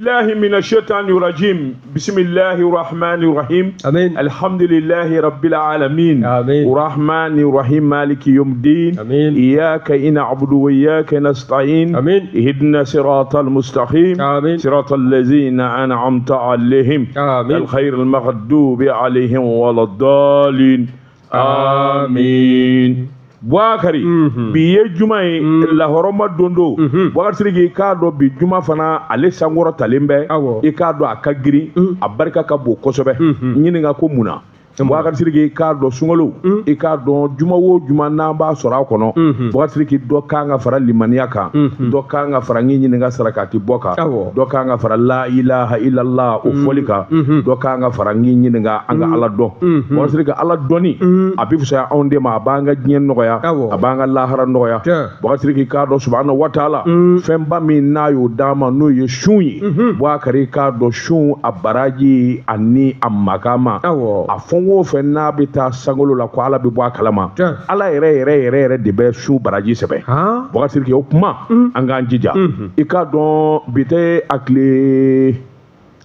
الله من الشيطان الرجيم بسم الله الرحمن الرحيم. آمين. الحمد لله رب العالمين. آمين. الرحمن الرحيم مالك يوم الدين. آمين. إياك نعبد وإياك نستعين. آمين. اهدنا صراط المستقيم. آمين. صراط الذين أنعمت عليهم. آمين. الخير المغضوب عليهم ولا الضالين. آمين. Buakari, bi ye juma ye, lahɔrɔma don don. Boubacar Sidiki, i k'a dɔn bi juma fana, ale sankɔrɔ talen bɛ. I k'a dɔn a ka girin, a barika ka bon kosɛbɛ. Ɲininka ko mun na? Boubacar Sidiki, i k'a dɔn sunkalo, i k'a dɔn juma o juma n'an b'a sɔrɔ a kɔnɔ, Boubacar Sidiki, dɔ kan ka fara limaniya kan, dɔ kan ka fara n ɲininka sarakati bɔ kan, dɔ kan ka fara la ilaha illallah o fɔli kan, dɔ kan ka fara n ɲininka an ka Ala dɔn. Boubacar Sidiki, Ala dɔnni a bɛ fisaya anw de ma, a b'an ka diɲɛ nɔgɔya, a b'an ka lahara nɔgɔya. Boubacar Sidiki, k'a dɔn subahana wa taala fɛnba min n'a y'o d'an ma, n'o ye sun ye. Boubacar, k'a dɔn sun a baraji ani a makama, a fɛn o fɛn n'a bɛ taa sankolo la ko Ala bɛ bɔ a kalama, Ala yɛrɛ yɛrɛ yɛrɛ yɛrɛ de bɛ sun baraji sɛbɛn. Boubacar Sidiki, o kuma an k'an jija. I k'a dɔn bi tɛ a tile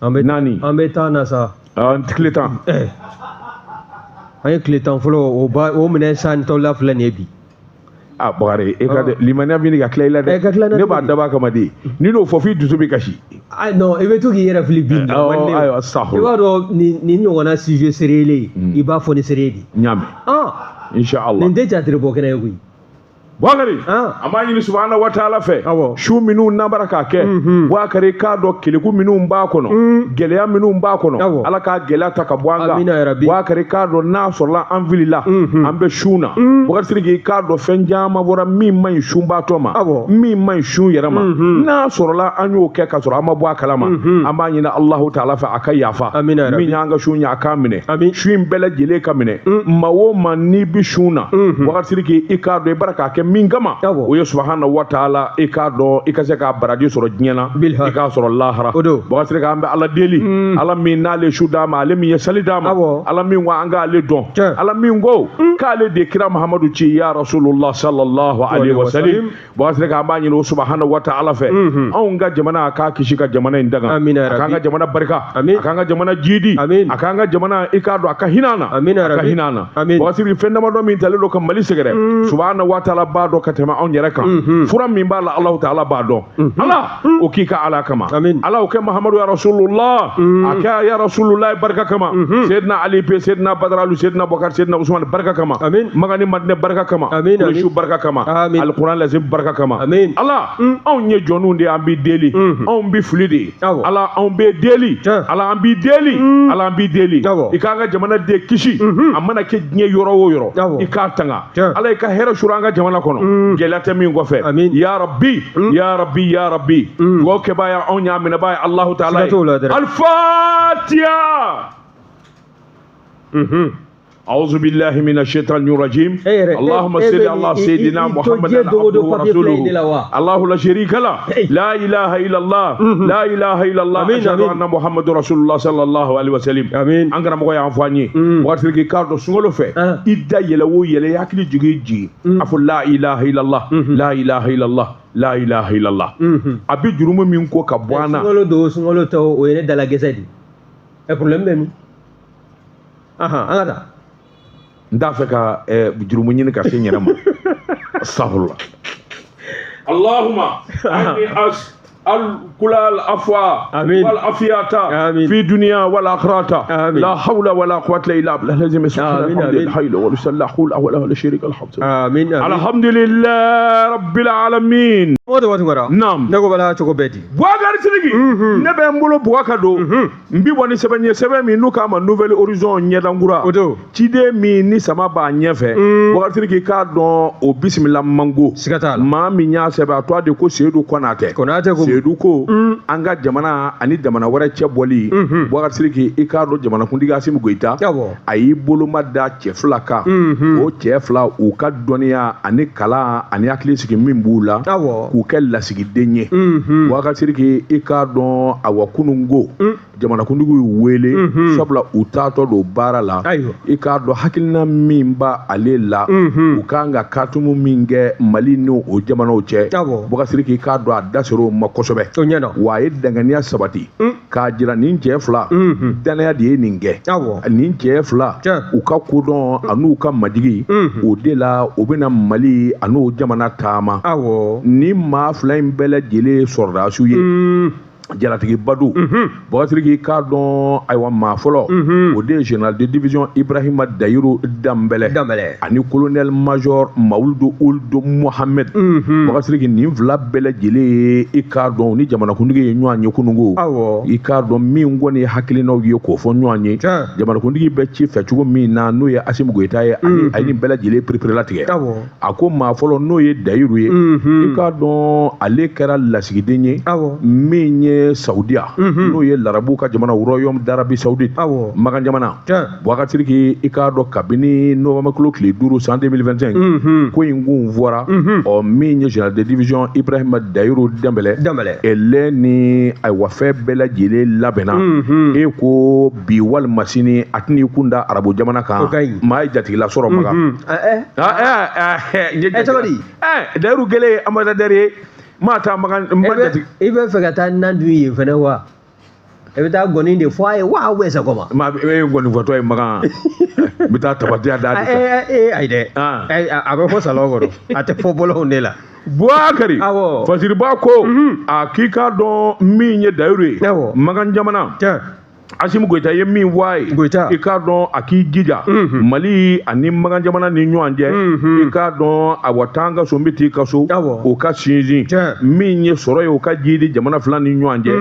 4. An bɛ taa na sa. Tile 10. An ye tile 10 fɔlɔ o ba o minɛ san tɔ la filɛ nin ye bi. Ah, Bakari, e ka limaniya bɛ ka tila i la dɛ. Ne b'a dabɔ a kama de, n'i n'o fɔ f'i dusu bɛ kasi. Ah non, i bɛ to k'i yɛrɛ fili bin. Ayiwa, i b'a dɔn nin ɲɔgɔnna sujet sérieux i b'a fɔ ni sérieux de. N y'a mɛn. Inshallah. Nin tɛ théâtre bɔ kɛnɛ ye koyi. Boubacar, an b'a ɲini subahana wa taala fɛ, su minnu n'an bara k'a kɛ, Boubacar, k'a dɔn keleku minnu b'a kɔnɔ, gɛlɛya minnu b'a kɔnɔ, Ala k'a gɛlɛya ta ka bɔ an kan. Boubacar, k'a dɔn n'a sɔrɔla an filila, an bɛ sun na. Boubacar Sidiki, k'a dɔn fɛn caman bɔra min man ɲi sunbaatɔ ma, min man ɲi sun yɛrɛ ma, n'a sɔrɔla an y'o kɛ k'a sɔrɔ an ma bɔ a kalama, an b'a ɲini Alahu taala fɛ a ka yafa. Min y'an ka sun ɲɛ, a k'a minɛ, sun in bɛɛ lajɛlen ka minɛ. Maa o maa n'i bɛ sun na, Boubacar Sidiki, i k'a dɔn i bara k'a kɛ min kama, o ye subahana wa taala, i k'a dɔn i ka se k'a baraji sɔrɔ diɲɛ na, i k'a sɔrɔ lahara. Boubacar Sidiki, an bɛ Ala deli, Ala min n'ale su d'a ma, ale min ye sali d'a ma, Ala min ko an k'ale dɔn, Ala min ko k'ale de kira Muhamadu ci ya Rasulullah sallallahu alaihi wa sallam. Boubacar Sidiki, an b'a ɲini o subahana wa taala fɛ, anw ka jamana a k'a kisi ka jamana in daga, a k'an ka jamana barika, a k'an ka jamana jidi, a k'an ka jamana, i k'a dɔn a ka hinɛ an na, a ka hinɛ an na. Boubacar Sidiki, fɛn damadɔ min talen don ka Mali sɛgɛrɛ, subahana wa taala b'a dɔn ka tɛmɛ anw yɛrɛ kan. Fura min b'a la, Alahu taala b'a dɔn. Ala o k'i ka Ala kama, Ala o kɛ Muhamadu ya Rasulullah, a kɛ ya Rasulullah barika kama, Seydina Ali pe, Seydina Badara Alu, Seydina Bakari, Seydina Usman barika kama, Magani Madinɛ barika kama, Kurusu barika kama, Alikuran lazim barika kama. Ala, anw ye jɔnw de ye, an b'i deli, anw bɛ fili de ye. Ala, anw bɛ deli, Ala an b'i deli, Ala an b'i deli, i k'an ka jamana den kisi, a mana kɛ diɲɛ yɔrɔ o yɔrɔ, i k'a tanga. Ala, i ka hɛrɛ sɔrɔ an ka jamana kɔnɔ, gɛlɛya tɛ min kɔfɛ. Ya Rabbi, ya Rabbi, ya Rabbi, dugawu kɛbaa ye anw y'a minɛbaa ye Alahu taala ye. Al-Fatiha. أعوذ بالله من الشيطان الرجيم. اللهم صل على سيدنا محمد عبده ورسوله. الله لا شريك له، لا إله إلا الله، لا إله إلا الله، أشهد أن محمد رسول الله صلى الله عليه وسلم. An karamɔgɔ y'an fɔ an ye, Boubacar Sidiki, k'a dɔn sunkalo fɛ, i da yɛlɛ o yɛlɛ, i hakili jigin jigin, a fɔ la ilaha illallah, la ilaha illallah, la ilaha illallah. A bɛ jurumu min ko ka bɔ an na. Sunkalo don, sunkalo tɛ, o ye ne dala gɛsɛ de ye. Problème bɛ min? An ka taa. N t'a fɛ ka jurumu ɲini ka se n yɛrɛ ma. Astaghfirullah. Allahumma inni as'aluka al-afwa wal afiyata fi dunya wal akhirata, la hawla wala quwwata illa billah al-azim. Subhanallahi wa la hawla wala sharika lahu. Amin. Alhamdulillah rabbil alamin. O de waati kɔrɔ. Naam. Ne ko bala cogo bɛɛ di. Boubacar Sidiki, ne bɛ n bolo buwa ka don. N bi bɔ ni sɛbɛn ye, sɛbɛn min n'u k'a ma Nouvel Horizon ɲɛdankura. O don. Ciden min ni sama b'a ɲɛfɛ. Boubacar Sidiki, k'a dɔn o bisimila mango. Siga t'a la. Maa min y'a sɛbɛn, a tɔgɔ de ko Seydou Konatɛ. Konatɛ ko. Seydou ko an ka jamana ani jamana wɛrɛ cɛ bɔli. Boubacar Sidiki, i k'a dɔn jamanakuntigi Assimi Goïta. A y'i boloma da cɛ fila kan. O cɛ fila, u ka dɔnniya ani kalan ani hakili sigi min b'u la. K'u kɛ lasigiden ye. Boubacar Sidiki, i k'a dɔn awa kununko jamanakuntigiw y'u wele, sabula u taatɔ don baara la. I k'a dɔn hakilina min b'a ale la, u kan ka katumu min kɛ Mali n'o jamanaw cɛ. Boubacar Sidiki, i k'a dɔn a da sera o ma kosɛbɛ. kosɛbɛ, wa a ye danganiya sabati k'a jira nin cɛ fila danaya de ye nin kɛ. Nin cɛ fila u ka kodɔn an'u ka majigi, o de la u bɛna Mali an'o jamana taama. Ni maa fila in bɛɛ lajɛlen ye sɔrɔdasiw ye, jalatigi badu Boubacar Sidiki k'a dɔn, ayiwa, maa fɔlɔ, o de ye général de division Ibrahima Dayiru Danbɛlɛ ani colonel major Mawuludu Uludu Mohamed. Boubacar Sidiki, nin fila bɛɛ lajɛlen ye, i k'a dɔn, ni jamanakuntigi ye ɲɔgɔn ye kununko, i k'a dɔn min kɔni ye hakilinaw ye k'o fɔ ɲɔgɔn ye, jamanakuntigi bɛ ci fɛ cogo min na, n'o ye Assimi Goïta ye, ani a ye nin bɛɛ lajɛlen pereperelatigɛ. A ko maa fɔlɔ, n'o ye Dayiru ye, i k'a dɔn ale kɛra lasigiden ye min ye Saudiya, n'o ye larabuw ka jamana, Royaume d'Arabie Saoudite, Makan jamana. Boubacar Sidiki, i k'a dɔn kabini novembre kalo tile 5 san 2025 ko in kun fɔra, ɔ min ye général de division Ibrahima Dayiru Dembele ele ni ayiwa fɛn bɛɛ lajɛlen labɛnna, e ko bi walima sini a tɛn'i kun da arabu jamana kan, maa ye jatigila sɔrɔ Makan. Dayiru kɛlen ye ambassadeur ye, maa taa Makan ma jatigi. I bɛ fɛ ka taa nan dun yen fɛnɛ wa? I bɛ taa gɔni de fɔ a ye wa, ou bien c'est comment? Ma e ye gɔni fɔtɔ ye Makan, n bɛ taa tabatiya da de. Ayi dɛ, a bɛ fɔ salon kɔnɔ, a tɛ fɔ bɔlɔnw de la. Boubacar, Fasiriba ko a k'i k'a dɔn min ye Dayiru ye, Makan jamana, Assimi Goïta ye min fɔ a ye, i k'a dɔn a k'i jija Mali ani Makan jamana ni ɲɔgɔn cɛ, i k'a dɔn awa taa ka so, n bɛ t'i ka so, o ka sinsin min ye sɔrɔ ye, o ka jiidi jamana fila ni ɲɔgɔn cɛ,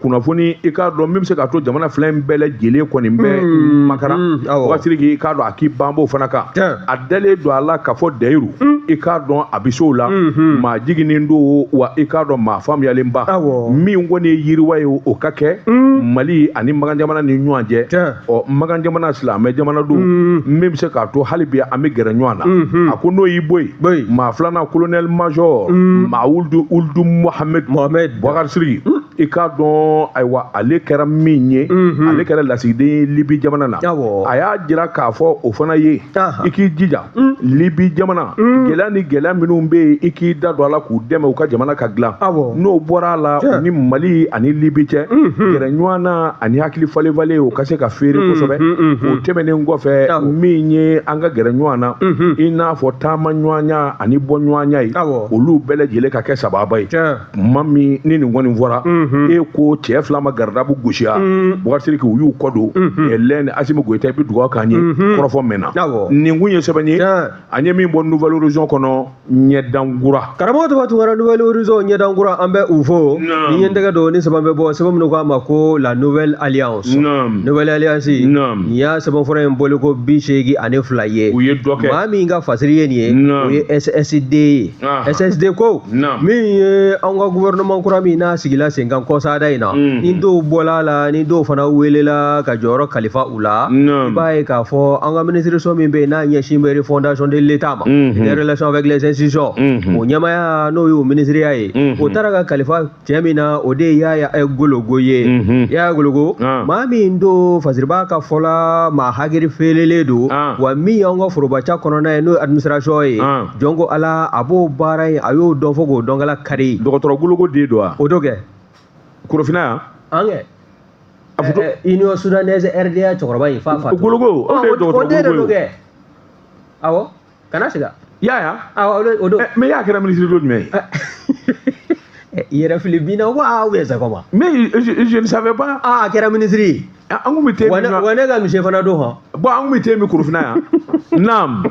kunnafoni, i k'a dɔn min bɛ se k'a to jamana fila in bɛɛ lajɛlen kɔni bɛ makara. Boubacar Sidiki, i k'a dɔn a k'i banb'o fana kan, a dalen don a la k'a fɔ Dayiru, i k'a dɔn a bɛ se o la, maa jiginnen don wa, i k'a dɔn maa faamuyalenba min kɔni ye yiriwa ye, o ka kɛ Mali ani Makan jamana ni ɲɔgɔn cɛ. Ɔ Makan jamana silamɛ jamana don min bɛ se k'a to hali bi an bɛ gɛrɛ ɲɔgɔn na. A ko n'o y'i bɔ yen, maa filanan, colonel major Mawuludu Uludu Mohamed. Boubacar Sidiki, i k'a dɔn ayiwa ale kɛra min ye, ale kɛra lasigiden ye Libi jamana na. A y'a jira k'a fɔ o fana ye, i k'i jija Libi jamana, gɛlɛya ni gɛlɛya minnu bɛ yen, i k'i da don a la k'u dɛmɛ u ka jamana ka dilan. N'o bɔra a la, u ni Mali ani Libi cɛ, gɛrɛ ɲɔgɔn na ani hakili falen falen, o ka se ka feere kosɛbɛ. O tɛmɛnen kɔfɛ, min ye an ka gɛrɛ ɲɔgɔn na, i n'a fɔ taama ɲɔgɔnya ani bɔ ɲɔgɔnya ye, olu bɛɛ lajɛlen ka kɛ sababa ye. Tuma min ni nin kɔni fɔra, e ko cɛ fila ma garadabu gosiya, Boubacar Sidiki, u y'u kɔ don lɛ ni Assimi Goïta, i bɛ dugawu k'an ye, kɔrɔfɔ mɛnna. Nin kun ye sɛbɛn ye an ye min bɔ Nouvel Horizon kɔnɔ, ɲɛdankura. Karamɔgɔ Toba Tunkara, Nouvel Horizon ɲɛdankura, an bɛ u fo. Ni ye n tɛgɛ don ni sɛbɛn bɛ bɔ, sɛbɛn minnu k'a ma ko la Nouvelle Alliance. Nouvelle Alliance nin y'a sɛbɛnfura in bɔli ko 82 ye. U ye dɔ kɛ. Maa min ka fasiri ye nin ye, o ye SSD ye. SSD ko min ye anw ka gouvernement kura min n'a sigila sen kan kɔsada in na, ni dɔw bɔla a la, ni dɔw fana welela ka jɔyɔrɔ kalifa u la, i b'a ye k'a fɔ an ka minisiriso min bɛ yen n'a ɲɛsin bɛ refondation de l'État ma, des relations avec les institutions, o ɲɛmaaya n'o y'o minisiriya ye, o taara ka kalifa cɛ min na, o de ye Yaya Gologo ye. Yaya Gologo, maa min don Fasiriba ka fɔla, maa hakili feerelen don, wa min y'anw ka forobaca kɔnɔna ye, n'o ye administration ye, jɔn ko Ala, a b'o baara in a y'o dɔn fo k'o dɔnkala kari. Dɔgɔtɔrɔ Gologo den don wa? O do kɛ. Korofina yan? An kɛ. Union Soudanaise RDA cɛkɔrɔba in fa fa. Gologo, o de ye dɔgɔtɔrɔ Gologo ye. Awɔ, kana siga. Yaya? Awɔ, o don. Mais y'a kɛra minisiri don jumɛn ye? I yɛrɛ fili bin na wa, ou bien c'est comment? Mais je ne savais pas. Ah, a kɛra minisiri ye. An kun bɛ te min. Wa ne ka misi fana don hɔn. Bon, an kun bɛ te min Korofina yan. Naam.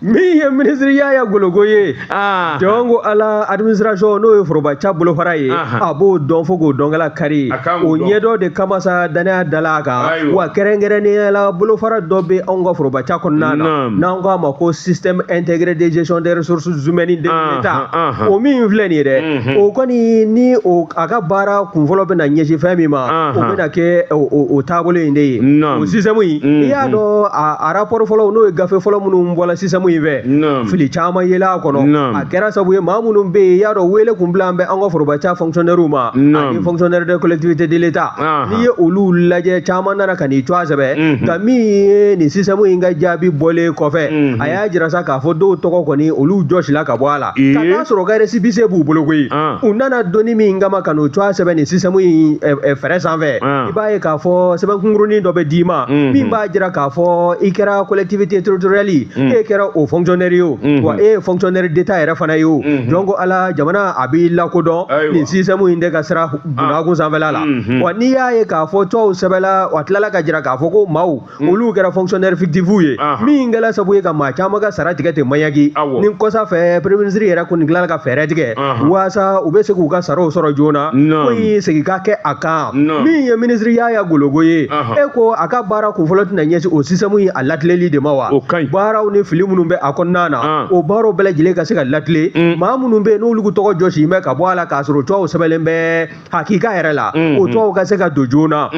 Min ye minisiri Yaya Gologo ye, jɔn ko Ala, administration n'o ye forobaca bolofara ye, a b'o dɔn fo k'o dɔnkala kari. O ɲɛdɔn de kama sa danaya dala a kan, wa kɛrɛnkɛrɛnnenya la bolofara dɔ bɛ anw ka forobaca kɔnɔna na, n'an k'a ma ko système intégré de gestion des ressources humaines de l'État, o min filɛ nin ye dɛ, o kɔni ni o a ka baara kunfɔlɔ bɛna ɲɛsin fɛn min ma, o bɛna kɛ o taabolo in de ye, o système in. I y'a dɔn a rapport fɔlɔ, n'o ye gafe fɔlɔ minnu bɔla bɔla système in fɛ, fili caman yela a kɔnɔ. A kɛra sabu ye maa minnu bɛ yen, i y'a dɔn, wele kun bila an bɛ an ka forobaca fonctionnaires ma ani fonctionnaire de collectivité de l'État. N'i ye olu lajɛ, caman nana ka n'i tɔgɔ sɛbɛn. Nka min ye nin système in ka jaabi bɔlen kɔfɛ, a y'a jira sa k'a fɔ dɔw tɔgɔ kɔni, olu jɔsila ka bɔ a la, ka taa sɔrɔ ka récépissé b'u bolo koyi. U nana donni min kama ka n'o tɔgɔ sɛbɛn nin système in fɛɛrɛ sanfɛ, i b'a ye k'a fɔ sɛbɛn kunkurunin dɔ bɛ d'i ma min b'a jira k'a fɔ i kɛra collectivité territoriale, e kɛra o fonctionnaire ye o, wa e ye fonctionnaire d'État yɛrɛ fana ye o. Donc ala jamana a b'i lakodɔn nin système in de ka sira bunakun sanfɛla la. Wa n'i y'a ye k'a fɔ tɔw sɛbɛnla, wa tilala ka jira k'a fɔ ko maaw olu kɛra fonctionnaire fictif ye, min kɛra sababu ye ka maa caman ka sara tigɛ ten maɲaki. Ni kɔsa fɛ, premier ministre yɛrɛ kɔni tilala ka fɛɛrɛ tigɛ waasa u bɛ se k'u ka saraw sɔrɔ joona, ko in segin ka kɛ a kan. Min ye ministre Yaya Gologo ye, e ko a ka baara kunfɔlɔ tɛna ɲɛsin o système in a latileli de ma wa? Baaraw ni fili minnu bɛ a kɔnɔna na, o baaraw bɛɛ lajɛlen ka se ka latilen. Maa minnu bɛ yen n'olu tɔgɔ jɔsi bɛ ka bɔ a la k'a sɔrɔ tɔw sɛbɛnlen bɛ hakika yɛrɛ la, o tɔw ka se ka don joona.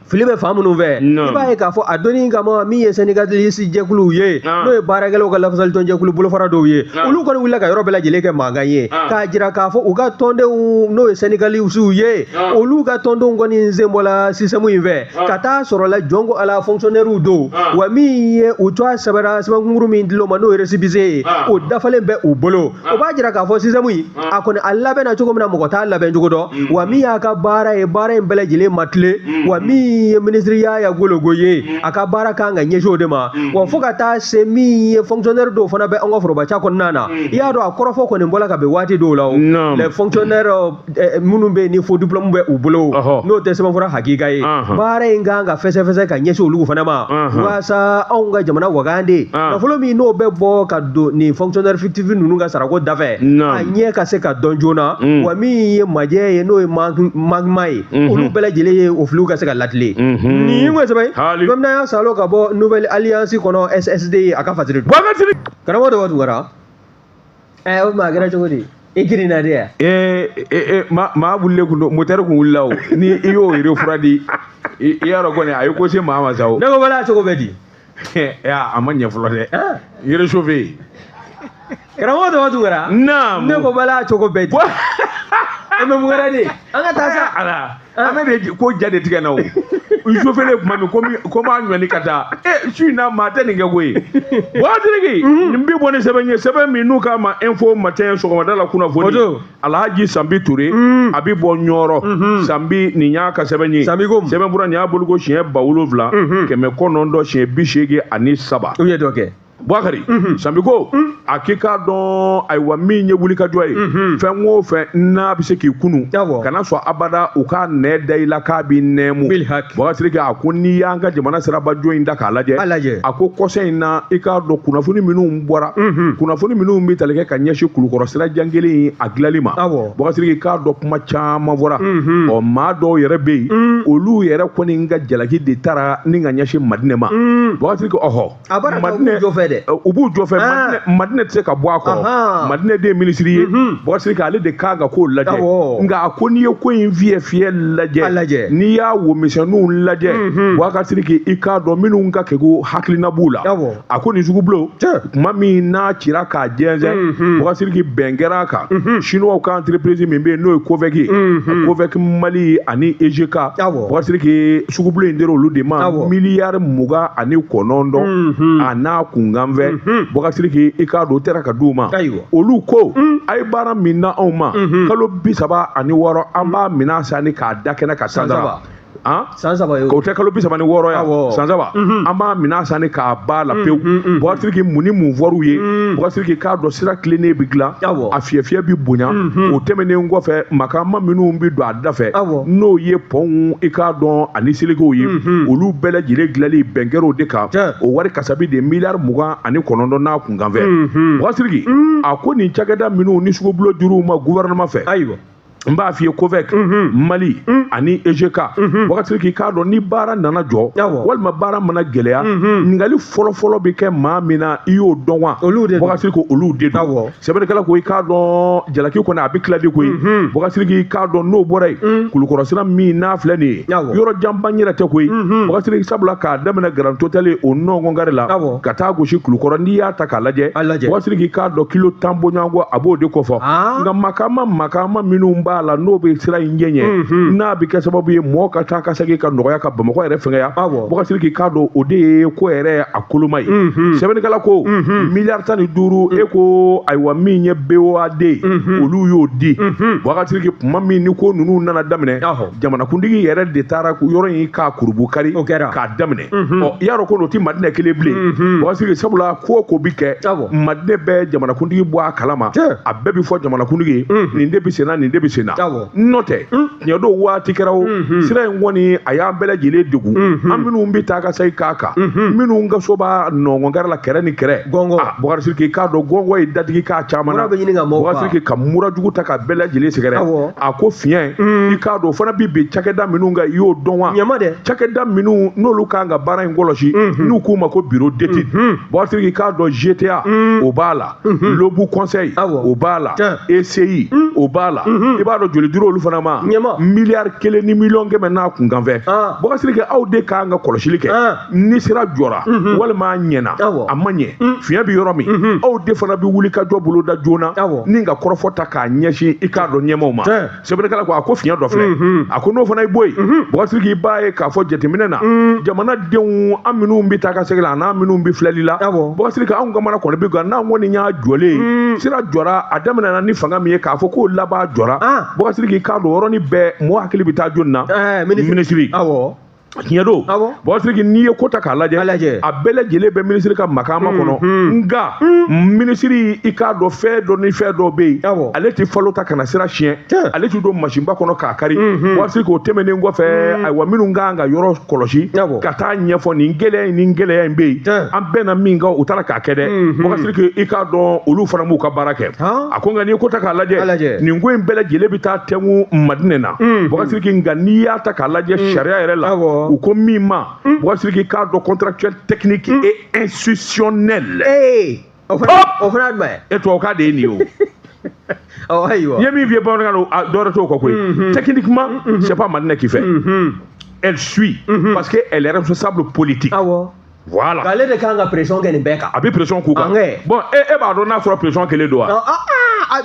Fili bɛ fan minnu fɛ, i b'a ye k'a fɔ a donni kama, min ye syndicaliste jɛkuluw ye, n'o ye baarakɛlaw ka lafasalitɔn jɛkulu bolofara dɔw ye, olu kɔni wulila ka yɔrɔ bɛɛ lajɛlen kɛ mankan ye k'a jira k'a fɔ u ka tɔndenw, n'o ye syndicalistes ye, olu ka tɔndenw kɔni sen bɔla système in fɛ ka taa sɔrɔ la jɔn ko ala fonctionnaire don. Wa min ye u tɔgɔ sɛbɛnna, sɛbɛnkunkuru min dil'o ma, n'o ye récépissé ye, o dafalen bɛ u bolo. O b'a jira k'a fɔ système in a kɔni a labɛnna cogo min na, mɔgɔ t'a labɛn cogo dɔn. Wa min y'a ka baara ye, baara in bɛɛ lajɛlen ma tilen. Wa min ye ministre Yaya Gologo ye, a ka baara kan ka ɲɛsin o de ma. Wa fo ka taa se min ye fonctionnaire dɔw fana bɛ an ka forobaca kɔnɔna na, i y'a dɔn, a kɔrɔfɔ kɔni bɔla ka bɛn waati dɔw la o, les fonctionnaires minnu bɛ yen ni faux diplôme bɛ u bolo, n'o tɛ sɛbɛnfura hakika ye, baara in kan ka fɛsɛfɛsɛ ka ɲɛsin olu fana ma, walasa anw ka jamana wagande nafolo min n'o bɛ bɔ ka don nin fonctionnaire fictif ninnu ka sarako dafɛ, a ɲɛ ka se ka dɔn joona. Wa min ye majɛ ye, n'o ye manquement ye, olu bɛɛ lajɛlen ye, o filiw ka se ka latilen. Nin ye sɛbɛn bamanan salo ka bɔ Nouvelle Alliance kɔnɔ, SSD ye, a ka fasiri. Karamɔgɔ dɔ Tunkara, o ma a kɛra cogo di? I girinna de ya? Maa wulilen kun don, moteur kun wulila o. Ni i y'o yɛrɛ fura di, i y'a dɔn kɔni a ye ko se maa ma sa o. Ne ko bala cogo bɛ di? A ma ɲɛ fɔlɔ dɛ. Réchauffé. Karamɔgɔ dɔ Tunkara. Naamu. Ne ko bala cogo bɛ di? E bɛ mun wɛrɛ de? An ka taa sa. Ala. An bɛ de ko ja de tigɛ na o. N chauffé tuma min ko m'a ɲɔni ka taa. Su in na maa tɛ nin kɛ koyi. Buwatiriki, nin bi bɔ ni sɛbɛn ye, sɛbɛn min n'u k'a ma Info Matin sɔgɔmada la kunnafoni. Alhaji Sanbi Ture, a bi bɔ Ɲɔrɔ. Sanbi, nin y'a ka sɛbɛn ye. Sanbi ko sɛbɛn fura nin y'a bolo ko siɲɛ 7983. U ye dɔ kɛ. Bouakari, Sanbi ko a k'i k'a dɔn, ayiwa, min ye wulikajɔ ye, fɛn o fɛn n'a bɛ se k'i kunu, kana sɔn abada u k'a nɛ da i la k'a b'i nɛɛmu. Bouakari, a ko n'i y'an ka jamana sirabajɔ in da k'a lajɛ, a ko kɔsɛ in na, i k'a dɔn kunnafoni minnu bɔra, kunnafoni minnu bɛ tali kɛ ka ɲɛsin Kulukɔrɔ sira jan kelen in a dilanli ma, Bouakari, i k'a dɔn kuma caman fɔra. Ɔ, maa dɔw yɛrɛ bɛ yen, olu yɛrɛ kɔni ka jalaki de taara ni ka ɲɛsin Madinɛ ma. Bouakari, ɔhɔ, Madinɛ jɔ fɛ dɛ. U b'u jɔ fɛ. Madinɛ tɛ se ka bɔ a kɔrɔ. Madinɛ de ye minisiri ye. Bouakari, ale de kan ka k'o lajɛ. Nka a ko n'i ye ko in fiyɛ fiyɛ lajɛ, n'i y'a womisɛnninw lajɛ, Bouakari, i k'a dɔn minnu ka kegu hakilina b'u la. A ko nin sugubulon, tuma min n'a cira k'a jɛnsɛn, Bouakari, bɛn kɛra a kan. Chinois ka entreprise min bɛ yen, n'o ye COVEC ye, COVEC Mali ani EGK, Bouakari, sugubulon in dira olu de ma miliyari 29 a n'a kunkanfɛ. Bouakari, i k'a dɔn o taara ka d'u ma. Olu ko a ye baara min na anw ma, kalo 36, an b'a minɛn sanni k'a da kɛnɛ ka san saba. San saba ye o tɛ kalo 36 ya, san saba, an b'a minɛn sanni k'a ba la pewu. Bouakari, mun ni mun fɔr'u ye? Bouakari, k'a dɔn sira tilennen bɛ dilan, a fiyɛ fiyɛ bɛ bonya. O tɛmɛnen kɔfɛ, makama minnu bɛ don a da fɛ, n'o ye pɔnw, i k'a dɔn, ani selekew ye, olu bɛɛ lajɛlen dilanli bɛn kɛra o de kan. O wari kasabi de miliyari 29 n'a kunkanfɛ. Bouakari, a ko nin cakɛda minnu ni sugubulon dir'u ma gouvernement fɛ, ayiwa, N b'a f'i ye, COVEC Mali ani EGK, Boubacar Sidiki, k'a dɔn ni baara nana jɔ walima baara mana gɛlɛya, ɲininkali fɔlɔ-fɔlɔ bɛ kɛ maa min na, i y'o dɔn wa? Olu de don. Boubacar Sidiki, olu de don. Sɛbɛnnikɛla ko i k'a dɔn jalaki kɔni a bɛ tila de koyi. Boubacar Sidiki, k'a dɔn n'o bɔra yen, Kulukɔrɔ sira min n'a filɛ nin ye, yɔrɔ janba yɛrɛ tɛ koyi, Boubacar Sidiki, sabula k'a daminɛ Grand Hôtel o nɔngɔn gari la ka taa gosi Kulukɔrɔ, n'i y'a ta k'a lajɛ, Boubacar Sidiki, k'a dɔn kilo 10 bɔɲɔgɔnko a b'o de kofɔ. Nka makama minnu b'a la n'o bɛ sira in ɲɛɲɛ, n'a bɛ kɛ sababu ye mɔgɔ ka taa ka segin ka nɔgɔya ka Bamakɔ yɛrɛ fɛngɛya, Boubacar Sidiki, k'a dɔn o de ye ko yɛrɛ a koloma ye. Sɛbɛnnikɛla ko miliyari 15, e ko ayiwa, min ye BOAD olu y'o di. Boubacar Sidiki, kuma min ni ko ninnu nana daminɛ, jamanakuntigi yɛrɛ de taara yɔrɔ in k'a kurubu kari k'a daminɛ. Ɔ, i y'a dɔn ko n'o tɛ Madinɛ kelen bilen, Boubacar Sidiki, sabula ko o ko bi kɛ, Madinɛ bɛ jamanakuntigi bɔ a kalama, a bɛɛ bɛ fɔ jamanakuntigi ye, nin de bɛ sen na, nin de bɛ sen na. N'o tɛ tiɲɛ don, waati kɛra o sira in kɔni a y'an bɛɛ lajɛlen degun, an minnu bɛ taa ka segin k'a kan, minnu ka so b'a nɔngɔn kɛrɛ la kɛrɛ ni kɛrɛ. Gɔngɔn. Boubacar Sidiki, k'a dɔn gɔngɔn ye dadigi k'a caman na. Boubacar Sidiki, ka mura jugu ta ka bɛɛ lajɛlen sɛgɛrɛ. A ko fiɲɛ, i k'a dɔn o fana bi bin cakɛda minnu kan, i y'o dɔn wa? Ɲama dɛ. Cakɛda minnu n'olu kan ka baara in kɔlɔsi, n'u k'u ma ko bureau d'étude, Boubacar Sidiki, k'a dɔn GTA o b'a la, Lobu Conseil o b'a la, ECI o b'a la. I b'a dɔn joli dira olu fana ma? Miliyari 1 ni miliyɔn 100 n'a kunkanfɛ. Boubacar Sidiki, aw de kan ka kɔlɔsili kɛ ni sira jɔra walima a ɲɛna, a ma ɲɛ, fiɲɛ bɛ yɔrɔ min, aw de fana bɛ wuli ka jɔ bolo da joona ni ka kɔrɔfɔ ta k'a ɲɛsin i k'a dɔn ɲɛmaaw ma. Sɛbɛnnikɛla ko a ko fiɲɛ dɔ filɛ, a ko n'o fana ye bɔ yen, Boubacar Sidiki, i b'a ye k'a fɔ jateminɛ na, jamanadenw an minnu bɛ taa ka segin la, an'an minnu bɛ filɛli la, Boubacar Sidiki, anw ka mana kɔni bɛ gan n'an kɔni y'a jɔlen ye, sira jɔra, a daminɛna ni fanga min ye k'a fɔ k'o laban jɔra, Boubacar Sidiki, k'a dɔn yɔrɔnin bɛɛ mɔgɔ hakili bɛ taa jɔni na? Minisiri. Tiɲɛ don, Boubacar Sidiki, n'i ye ko ta k'a lajɛ, a bɛɛ lajɛlen bɛ minisiri ka makama kɔnɔ. Nka minisiri, i k'a dɔn fɛn dɔ ni fɛn dɔ bɛ yen, ale tɛ falo ta ka na sira siɲɛ, ale tɛ don masinba kɔnɔ k'a kari. Boubacar Sidiki, o tɛmɛnen kɔfɛ, ayiwa, minnu kan ka yɔrɔ kɔlɔsi ka taa ɲɛfɔ nin gɛlɛya in ni gɛlɛya in bɛ yen, an bɛnna min kan, u taara k'a kɛ dɛ. Boubacar Sidiki, i k'a dɔn olu fana m'u ka baara kɛ. A ko nka n'i ye ko ta k'a lajɛ, nin ko in bɛɛ lajɛlen bɛ taa tɛnku Madinɛ na, Boubacar Sidiki. Nka n'i y'a ta k'a lajɛ sariya yɛrɛ la, u ko min ma, Boubacar Sidiki, k'a dɔn contractuel technique et institutionnel. O fana jumɛn? E tubabukan de ye nin ye o. Ayiwa. N ye min f'i ye bamanankan na, dɔwɛrɛ t'o kɔ koyi. Techniquement, c'est pas Madinɛ qui fait. Elle suit parce que elle est responsable politique. Voilà. Ale de kan ka pression kɛ nin bɛɛ kan. A bɛ pression k'u kan. Bon, e b'a dɔn n'a sɔrɔ pression kelen don wa?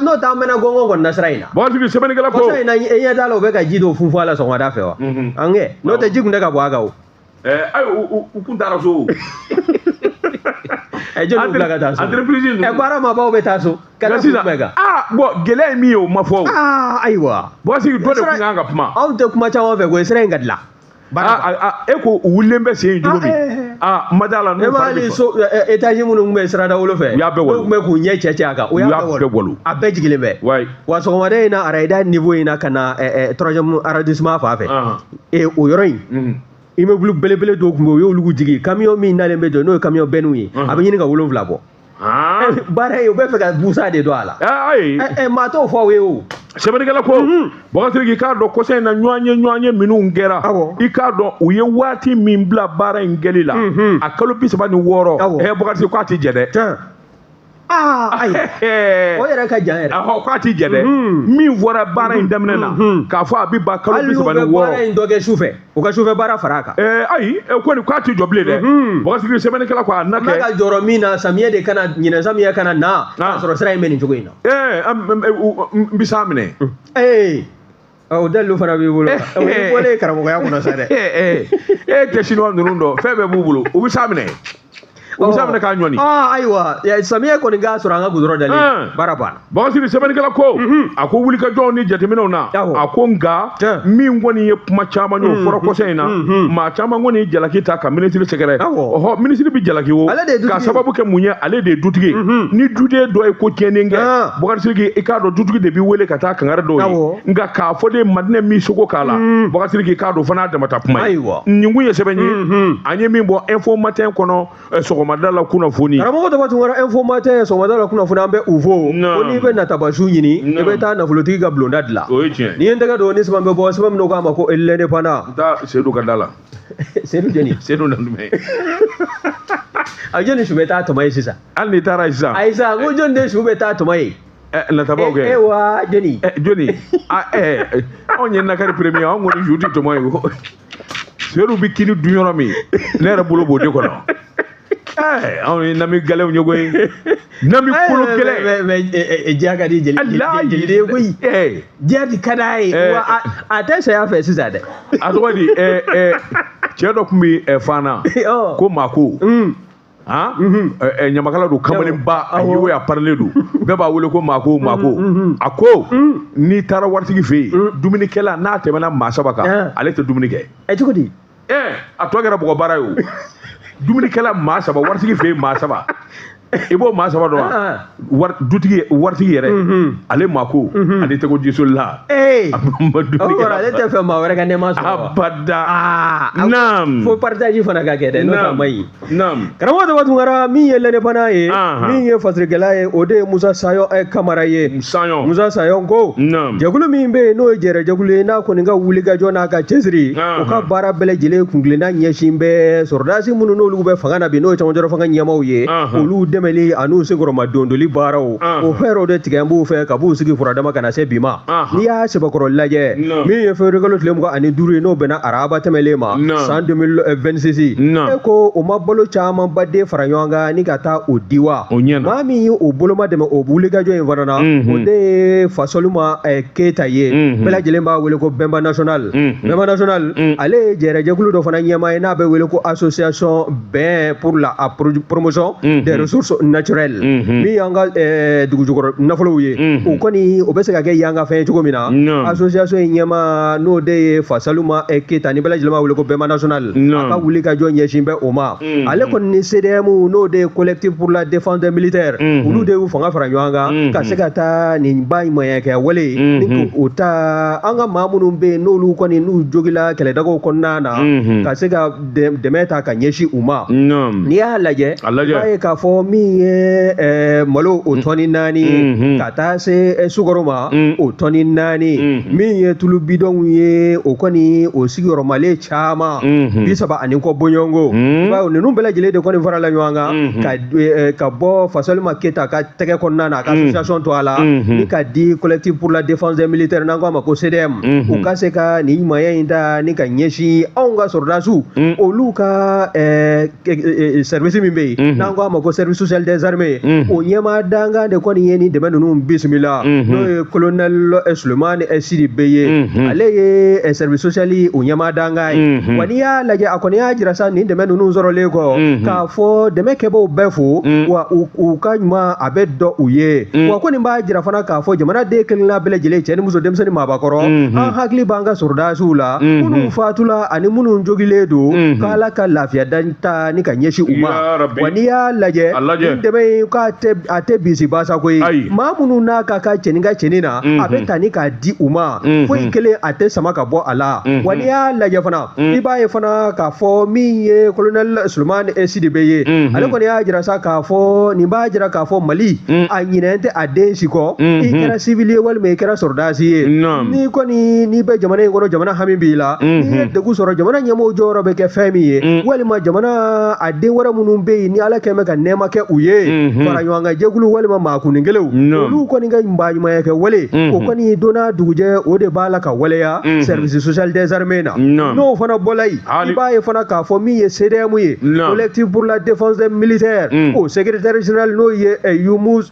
N'o tɛ an mɛnna gɔngɔn kɔni na sira in na. Boubacar Sidiki, sɛbɛnnikɛla ko. Kɔsa in na, e ɲɛ t'a la u bɛ ka ji dɔw funfun a la sɔgɔmada fɛ wa? An kɛ n'o tɛ ji kun tɛ ka bɔ a kan o. Ayi, u kun taara so. Jɔn bila ka taa so? Entreprise ninnu. Baara maabaw bɛ taa so. Ka da kun jumɛn kan? Bon, gɛlɛya ye min ye o ma fɔ o. Ayiwa. Boubacar Sidiki, dɔ de kun kan ka kuma. Anw tɛ kuma caman fɛ koyi, sira in ka dilan. E ko u wulilen bɛ sen in cogo min, ma da la n'u fari bɛ so étage minnu tun bɛ sirada wolo fɛ, u y'a bɛɛ walo, n'u tun bɛ k'u ɲɛ cɛ cɛ a kan, u y'a bɛɛ walo, a bɛɛ jigilen bɛ. Wa sɔgɔmada in na, arayida niveau in na ka na troisième arrondissement fan fɛ, o yɔrɔ in immeuble belebele dɔw tun bɛ yen, u y'olu jigin. Camion min nalen bɛ jɔ, n'o ye camion bɛnniw ye, a bɛ ɲini ka 7 bɔ. Baara ye, u bɛ fɛ ka busa de don a la. Ayi. Maa t'o fɔ aw ye o. Sɛbɛnnikɛla ko, Boubacar Sidiki, k'a dɔn kɔsa in na ɲɔgɔn ye minnu kɛra, i k'a dɔn u ye waati min bila baara in kɛli la, a kalo 36, Boubacar Sidiki, k'a ti jɛ dɛ. Ayi, o yɛrɛ ka jan yɛrɛ. K'a ti jɛ dɛ. Min fɔra baara in daminɛ na, k'a fɔ a bɛ ban kalo 36. Hali n'u bɛ baara in dɔ kɛ sufɛ, u ka sufɛ baara fara a kan. Ayi, ko nin k'a ti jɔ bilen dɛ. Boubacar Sidiki, sɛbɛnnikɛla ko a na kɛ. An bɛ ka jɔrɔ min na, samiyɛ de kana ɲinɛ, samiyɛ kana na k'a sɔrɔ sira in bɛ nin cogo in na. N bɛ s'a minɛ. O dalilu fana b'i bolo. O y'i bɔlen karamɔgɔya kɔnɔ sa dɛ. E tɛ chinois ninnu dɔn, fɛn bɛɛ b'u bolo, u bɛ s'a minɛ. U bɛ s'a minɛ k'a ɲɔni. Ayiwa, samiyɛ kɔni k'a sɔrɔ an ka goudron dalen, baara banna. Boubacar Sidiki, sɛbɛnnikɛla ko, a ko wulikajɔw ni jateminɛw na, a ko nka min kɔni ye kuma caman ye o fɔra kɔsa in na, maa caman kɔni ye jalaki ta ka minisiri sɛgɛrɛ. Ɔhɔ, minisiri bɛ jalaki o, k'a sababu kɛ mun ye, ale de ye dutigi ye. Ni duden dɔ ye ko tiɲɛnen kɛ, Boubacar Sidiki, i k'a dɔn dutigi de bɛ wele ka taa kangari dɔw ye. Nka k'a fɔ de Madinɛ min sogo k'a la, Boubacar Sidiki, k'a dɔn fana damata kuma ye. Nin kun ye sɛbɛn ye, an ye min bɔ Info Matin kɔnɔ sɔgɔma. Sɔgɔmada la kunnafoni. Karamɔgɔ Daba Tunkara, Info Matin, sɔgɔmada la kunnafoni, an bɛ u fo. Ko n'i bɛ natabasu ɲini, i bɛ taa nafolotigi ka bulonda dilan. O ye tiɲɛ. N'i ye n tɛgɛ don ni sɛbɛn bɛ bɔ, sɛbɛn min k'a ma ko L'Indépendant. N taa Seydou ka da la. Seydou jɔni? Seydou Nantumɛ. A jɔni su bɛ taa tɔmɔ ye sisan? Hali n'i taara sisan. Ayi sa, ko jɔni de su bɛ taa tɔmɔ ye? Natabaw kɛ. E wa jɔni? Jɔni? Anw ye nakari premier, anw kɔni su tɛ tɔmɔ ye. Seydou bɛ kini dun yɔrɔ min, ne yɛrɛ bolo b'o de kɔnɔ. Anw ye nami gɛlɛnw ye koyi. Nami kolo gɛlɛn. Mais diya ka di jeli jeli de ye koyi. Diya de ka d'a ye. Wa a tɛ saya fɛ sisan dɛ. A tɔgɔ di, cɛ dɔ tun bɛ Fana. Ko Mako. Ɲamakala don, kamalenba, a ye a parilen don, bɛɛ b'a wele ko Mako Mako. A ko n'i taara waritigi fɛ yen, dumunikɛla n'a tɛmɛna maa saba kan, ale tɛ dumuni kɛ. Cogo di? A tɔ kɛra bɔgɔ baara ye o. Dumunikɛla maa saba, waritigi fɛ yen maa saba. I b'o maa saba dɔn wa? Dutigi, waritigi yɛrɛ, ale Mako, ale tɛgɛ jisolila. Ale tɛ fɛ maa wɛrɛ ka nɛɛma sɔrɔ. Abada. Naam. Fo partage fana ka kɛ dɛ, n'o tɛ a man ɲi. Naam. Karamɔgɔ Daba Tunkara, min ye L'Indépendant ye, min ye fasirikɛla ye, o de ye Musa Sayɔn Kamara ye. Sayɔn. Musa Sayɔn ko. Naam. Jɛkulu min bɛ yen n'o ye jɛrɛjɛkulu ye, n'a kɔni ka wulikajɔ n'a ka cɛsiri, o ka baara bɛɛ lajɛlen kuntilenna ɲɛsin bɛ sɔrɔdasi minnu n'olu bɛ fanga na bi, n'o ye cɛmancɛrɔ fanga ɲɛmaaw ye, olu dɛmɛli an'u senkɔrɔma dondoli baaraw, o fɛɛrɛw de tigɛ b'u fɛ ka b'u sigi furadama ka na se bi ma. N'i y'a sɛbɛkɔrɔ lajɛ, min ye février kalo tile 25 ye, n'o bɛnna araba tɛmɛlen ma san 2026, e ko o ma balo camanba den fara ɲɔgɔn kan ni ka taa o di wa? Maa min ye o boloma dɛmɛ o wulikajɔ in fana na, o de ye Fasolima Keyita ye, bɛɛ lajɛlen b'a wele ko Bɛnba National. Bɛnba National, ale ye jɛrɛjɛkulu dɔ fana ɲɛmaa ye n'a bɛ wele ko Association Bɛn pour la promotion des ressources naturelles, min y'an ka dugujukɔrɔ nafolow ye, o kɔni o bɛ se ka kɛ y'an ka fɛn ye cogo min na. Association in ɲɛmaa, n'o de ye Fasaluma Keyita, ni bɛɛ lajɛlen b'a wele ko Bɛnba National, a ka wulikajɔ ɲɛsin bɛ o ma. Ale kɔni ni CDM, n'o de ye Collectif pour la défense des militaires, olu de y'u fanga fara ɲɔgɔn kan ka se ka taa nin baɲumankɛ wale ni k'o ta an ka maa minnu bɛ yen n'olu kɔni n'u jogila kɛlɛdagaw kɔnɔna na, ka se ka dɛmɛ ta ka ɲɛsin u ma. N'i y'a lajɛ, i b'a ye k'a fɔ min ye malo o tɔni 4, ka taa se sukaro ma o tɔni 4, min ye tulu bidɔnw ye, o kɔni o sigiyɔrɔmalen caman 30 ani kɔ bɔɲɔgɔnko. Bawo ninnu bɛɛ lajɛlen de kɔni farala ɲɔgɔn kan ka bɔ Fasolima Keyita ka tɛgɛ kɔnɔna na, a ka association to a la, ni ka di Collectif pour la défense des militaires, n'an ko a ma ko CDM, u ka se ka nin ɲumanya in ta ni ka ɲɛsin anw ka sɔrɔdasiw, olu ka service min bɛ yen n'an ko a ma ko service social des armées, o ɲɛmaa dankan de kɔni ye nin dɛmɛ ninnu bisimila, n'o ye colonel Sulemani Sidibe ye, ale ye service social o ɲɛmaa dankan ye. Wa n'i y'a lajɛ, a kɔni y'a jira sa nin dɛmɛ ninnu sɔrɔlen kɔ k'a fɔ dɛmɛ kɛbaaw bɛɛ fo, wa u ka ɲuman a bɛ dɔn u ye. Wa ko nin b'a jira fana k'a fɔ jamanaden kelenna bɛɛ lajɛlen, cɛ ni muso, denmisɛnnin, maabakɔrɔ, an hakili b'an ka sɔrɔdasiw la, minnu fatula ani minnu jogilen don, k'Ala ka lafiya ta ni ka ɲɛsin u ma. Wa n'i y'a lajɛ, nin dɛmɛ in k'a tɛ a tɛ bisi basa koyi, maa minnu n'a ka kan cɛnin ka cɛnin na, a bɛ ta ni k'a di u ma, foyi kelen a tɛ sama ka bɔ a la. Wa n'i y'a lajɛ fana, i b'a ye fana k'a fɔ min ye colonel Sulemani Sidibe ye, ale kɔni y'a jira sa k'a fɔ nin b'a jira k'a fɔ Mali a ɲinɛn tɛ a den si kɔ, i kɛra civil ye walima i kɛra sɔrɔdasi ye, n'i kɔni n'i bɛ jamana in kɔnɔ, jamana hami b'i la, n'i ye degun sɔrɔ, jamana ɲɛmɔgɔw jɔyɔrɔ bɛ kɛ fɛn min ye, walima jamana a den wɛrɛ minnu bɛ yen ni Ala kɛn bɛ ka nɛɛma kɛ u ye, fara ɲɔgɔn kan jɛkulu walima maakunnikɛlaw, olu kɔni ka baɲumanya kɛ wale, o kɔni donna dugujɛ o de b'a la ka waleya service social des armées na. N'o fana bɔla yen, i b'a ye fana k'a fɔ min ye CDM ye, Collectif pour la défense des militaires, o secrétaire général n'o ye Yunus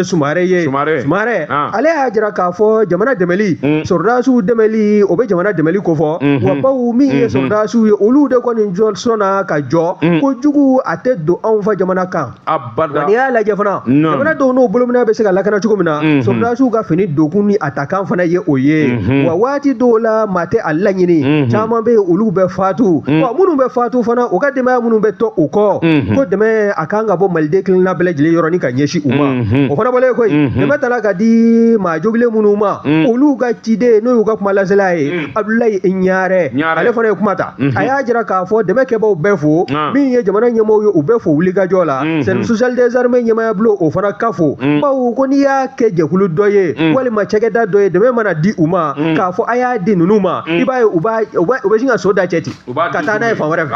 Sumare ye, Sumare, ale y'a jira k'a fɔ jamana dɛmɛli, sɔrɔdasiw dɛmɛli, o bɛ jamana dɛmɛli kofɔ, wa bawo min ye sɔrɔdasiw ye, olu de kɔni jɔ sɔnna ka jɔ ko jugu a tɛ don anw fa jamana kan. Abada. Wa n'i y'a lajɛ fana, jamana dɔw n'o bolominɛn bɛ se ka lakana cogo min na, sɔrɔdasiw ka fini donkun ni a takan fana ye o ye. Wa waati dɔw la maa tɛ a laɲini, caman bɛ yen olu bɛ fatu. Wa minnu bɛ fatu fana, u ka denbaya minnu bɛ to u kɔ, ko dɛmɛ a kan ka bɔ maliden kelenna bɛɛ lajɛlen yɔrɔ ni ka ɲɛsin u ma. O fana bɔlen koyi, dɛmɛ tala ka di maa jogilen minnu ma, olu ka ciden n'o y'u ka kumalasela ye, Abudulayi Ɲarɛ, ale fana ye kuma ta. A y'a jira k'a fɔ dɛmɛ kɛbaaw bɛɛ fo, min ye jamana ɲɛmɔgɔw ye u bɛɛ fo wulikajɔ la. Service social des armées ɲɛmaaya bulon o fana ka fo, bawo ko n'i y'a kɛ jɛkulu dɔ ye walima cakɛda dɔ ye, dɛmɛ mana di u ma k'a fɔ a y'a di ninnu ma, i b'a ye u bɛ sin ka so da cɛ ten ka taa n'a ye fan wɛrɛ fɛ.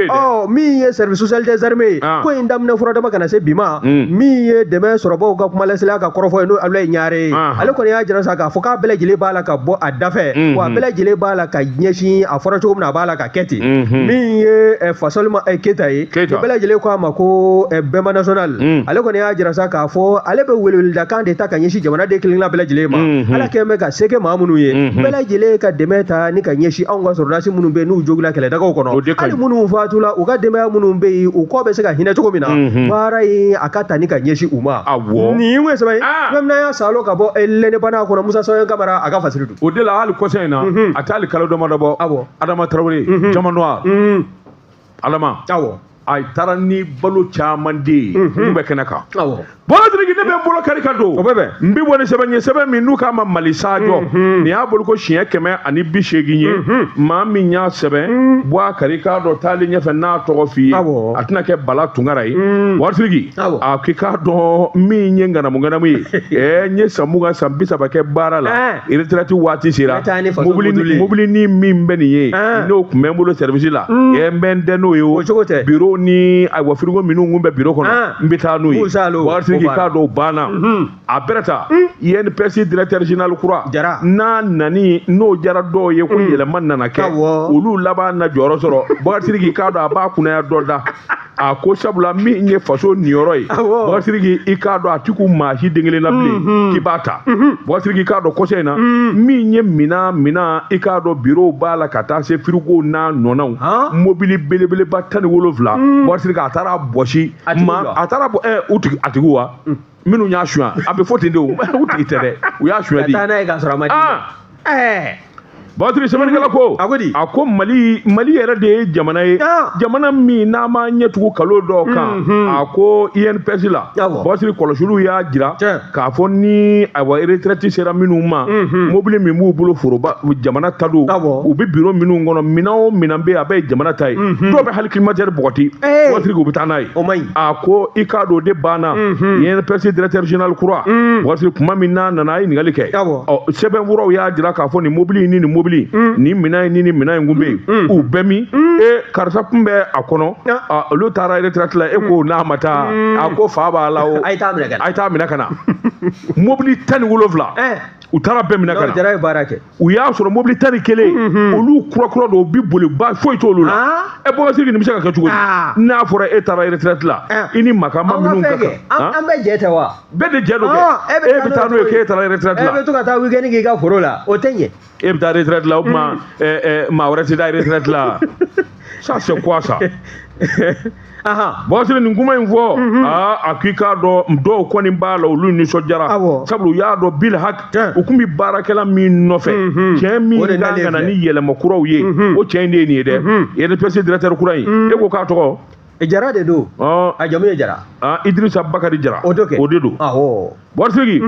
Ɔ min ye service social des armées ye, ko in daminɛ furadama ka na se bi ma, min ye dɛmɛ sɔrɔbaw ka kumalasela ka kɔrɔfɔ ye n'o ye Abudulayi Ɲare ye, ale kɔni y'a jira sa k'a fɔ k'a bɛɛ lajɛlen b'a la ka bɔ a dafɛ, wa a bɛɛ lajɛlen b'a la ka ɲɛsin a fɔra cogo min na, a b'a la ka kɛ ten. Min ye Fasolima Keyita ye, bɛɛ lajɛlen ko a ma ko Bɛnba national, ale kɔni y'a jira sa k'a fɔ ale bɛ weleweledakan de ta ka ɲɛsin jamanaden kelenkelenna bɛɛ lajɛlen ma. Ala kɛlen bɛ ka se kɛ maa minnu ye, bɛɛ lajɛlen ka dɛmɛ ta ni ka ɲɛsin anw ka sɔrɔdasi minnu bɛ yen n'u jogila kɛlɛdagaw kɔnɔ, hali minnu fatula, u ka denbaya minnu bɛ yen u kɔ bɛ se ka hinɛ cogo min na, baara in a ka ta ni ka ɲɛsin u ma. Nin ye sɛbɛn ye fɛn min y'a salo ka bɔ L'Indépendant kɔnɔ, Musa Sɔyɛn Kamara a ka fasiri don. O de la hali kɔsa in na, a t'ale kalo damadɔ bɔ, Adama Tarawele, Diamant Noir, Adama, a taara ni balo caman de ye mun bɛ kɛnɛ kan. Bɔlɔtiriki ne bɛ n bolo kari ka don. O bɛ bɛn. N bɛ bɔ ni sɛbɛn ye, sɛbɛn min n'u k'a ma Mali Sajɔ. Nin y'a bolo ko siɲɛ 180 ye. Maa min y'a sɛbɛn, bɔ a kari k'a dɔn taalen ɲɛfɛ n'a tɔgɔ f'i ye. A tɛna kɛ Bala Tunkara ye. Waritigi. A k'i k'a dɔn min ye ŋanamu ŋanamu ye. N ye san 20 san 30 kɛ baara la. Retraite waati sera. Mobili ni min bɛ nin ye, n'o tun bɛ n bolo service la. N bɛ n dɛn n'o ye o. O cogo tɛ. Bureau ni ayiwa frigo minnu kun bɛ bureau kɔnɔ, n bɛ taa n'o ye. Waritigi k'a dɔn banna. A bɛrɛ ta INPS directeur général kura n'a nani n'o jara dɔw ye ko yɛlɛma nana kɛ, olu laban na jɔyɔrɔ sɔrɔ. Bakari k'a dɔn a b'a kunnaya dɔ da. A ko sabula min ye faso niyɔrɔ ye, Bakari i k'a dɔn a ti kun maa si den kelen na bilen k'i b'a ta. Bakari k'a dɔn kɔsa in na min ye minan i k'a dɔn bureau b'a la ka taa se frigo n'a nɔnaw, mobili belebeleba 17, Bakari a taara bɔsi a taara bɔ u tigi a tigi wa minnu y'a suɲɛ, a bɛ fɔ ten de o, u tigi tɛ dɛ, u y'a suɲɛ de. Ka taa n'a ye k'a sɔrɔ a ma di. Bakari sɛbɛnnikɛla ko, a ko Mali yɛrɛ de ye jamana ye, jamana min n'a ma ɲɛ tugu kalo dɔw kan. A ko INPS la, Bakari kɔlɔsiliw y'a jira k'a fɔ ni ayiwa retraite sera minnu ma, mobili min b'u bolo foroba jamana ta don, u bɛ bureau minnu kɔnɔ, minɛn o minɛn bɛ yen a bɛɛ ye jamana ta ye. Dɔw bɛ hali climatiseur bɔgɔti, Bakari u bɛ taa n'a ye. A ko i k'a dɔn o de banna. INPS directeur général kura, Bakari kuma min n'a nana a ye ɲininkali kɛ, ɔ sɛbɛnfuraw y'a jira k'a fɔ nin mobili ni nin mobili nin minɛn in ni nin minɛn in kun bɛ yen, u bɛɛ min karisa kun bɛ a kɔnɔ, olu taara retraite la, e ko n'a ma taa, a ko fa b'a la o, a ye taa minɛ ka na. Mobili 17 u taara bɛɛ minɛ ka na. Jara ye baara kɛ. U y'a sɔrɔ mobili 11 olu kura dɔw bi boli ba foyi t'olu la. Bakari nin bɛ se ka kɛ cogo di? N'a fɔra e taara retraite la, i ni makama minnu ka kan, an bɛɛ jɛ tɛ wa? Bɛɛ de jɛ don kɛ. E bɛ taa n'o ye k'e taara retraite la. E bɛ to ka taa week-end k'i ka foro la, o tɛ ɲɛ. E bɛ taa retraite la, o tuma maa wɛrɛ tɛ taa retraite la. Ça c'est quoi ça? Bakari nin kuma in fɔ, a k'i k'a dɔn dɔw kɔni b'a la olu nisɔndiyara, sabula u y'a dɔn bil hak u kun bɛ baarakɛla min nɔfɛ, cɛ min kan ka na ni yɛlɛma kuraw ye, o cɛ in de ye nin ye dɛ. INPS directeur kura in, e ko k'a tɔgɔ? Jara de don. A jamu ye Jara. Idrissa Bakari Jara. O de don. Waritigi,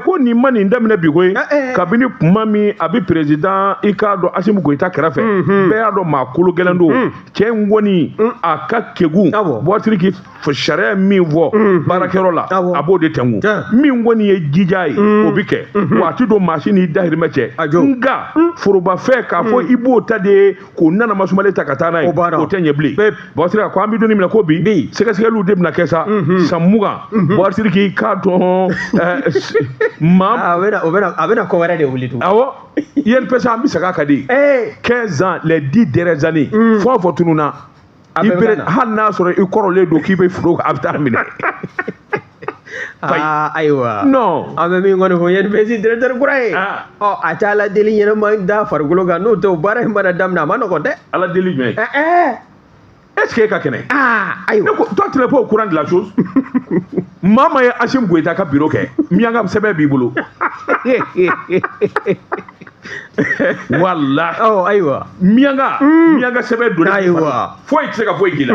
ko nin ma nin daminɛ bi koyi, kabini kuma min a bɛ président i k'a dɔn Assimi Goïta kɛrɛfɛ, bɛɛ y'a dɔn maa kolo gɛlɛn don. Cɛ in kɔni a ka kegun, Waritigi sariya min fɔ baarakɛyɔrɔ la, a b'o de tɛnku. Min kɔni ye jija ye, o bɛ kɛ. Wa a ti don maa si n'i dahirimɛ cɛ. Nka forobafɛn k'a fɔ i b'o ta de k'o nana masumalen ta ka taa n'a ye, o tɛ ɲɛ bilen. Waritigi a ko an bɛ don min na ko bi, sɛgɛsɛgɛliw de bɛna kɛ sa san 20. Waritigi k'i k'a dɔn maa a bɛna ko wɛrɛ de wuli tugun. Awɔ, INPS an bɛ segin a kan de. 15 ans, les 10 dernières années, fɛn o fɛn tununna, hali n'a sɔrɔ i kɔrɔlen don k'i bɛ foro a bɛ taa minɛ. Ayiwa. Non. An bɛ min kɔni fɔ INPS directeur kura ye. Ɔ a tɛ ala deli ɲɛnama da farikolo kan, n'o tɛ o baara in mana daminɛ a ma nɔgɔn dɛ. Ala deli jumɛn? Est-ce que e ka kɛnɛ? Aa, ayiwa. Ne ko, toi, tu n'es pas au courant de la chose? Maa maa ye Assimi Goïta ka bureau kɛ, miyanka sɛbɛn b'i bolo. Walahi. Ɔ, ayiwa. Miyanka sɛbɛn donna. Ayiwa. Foyi tɛ se ka foyi k'i la.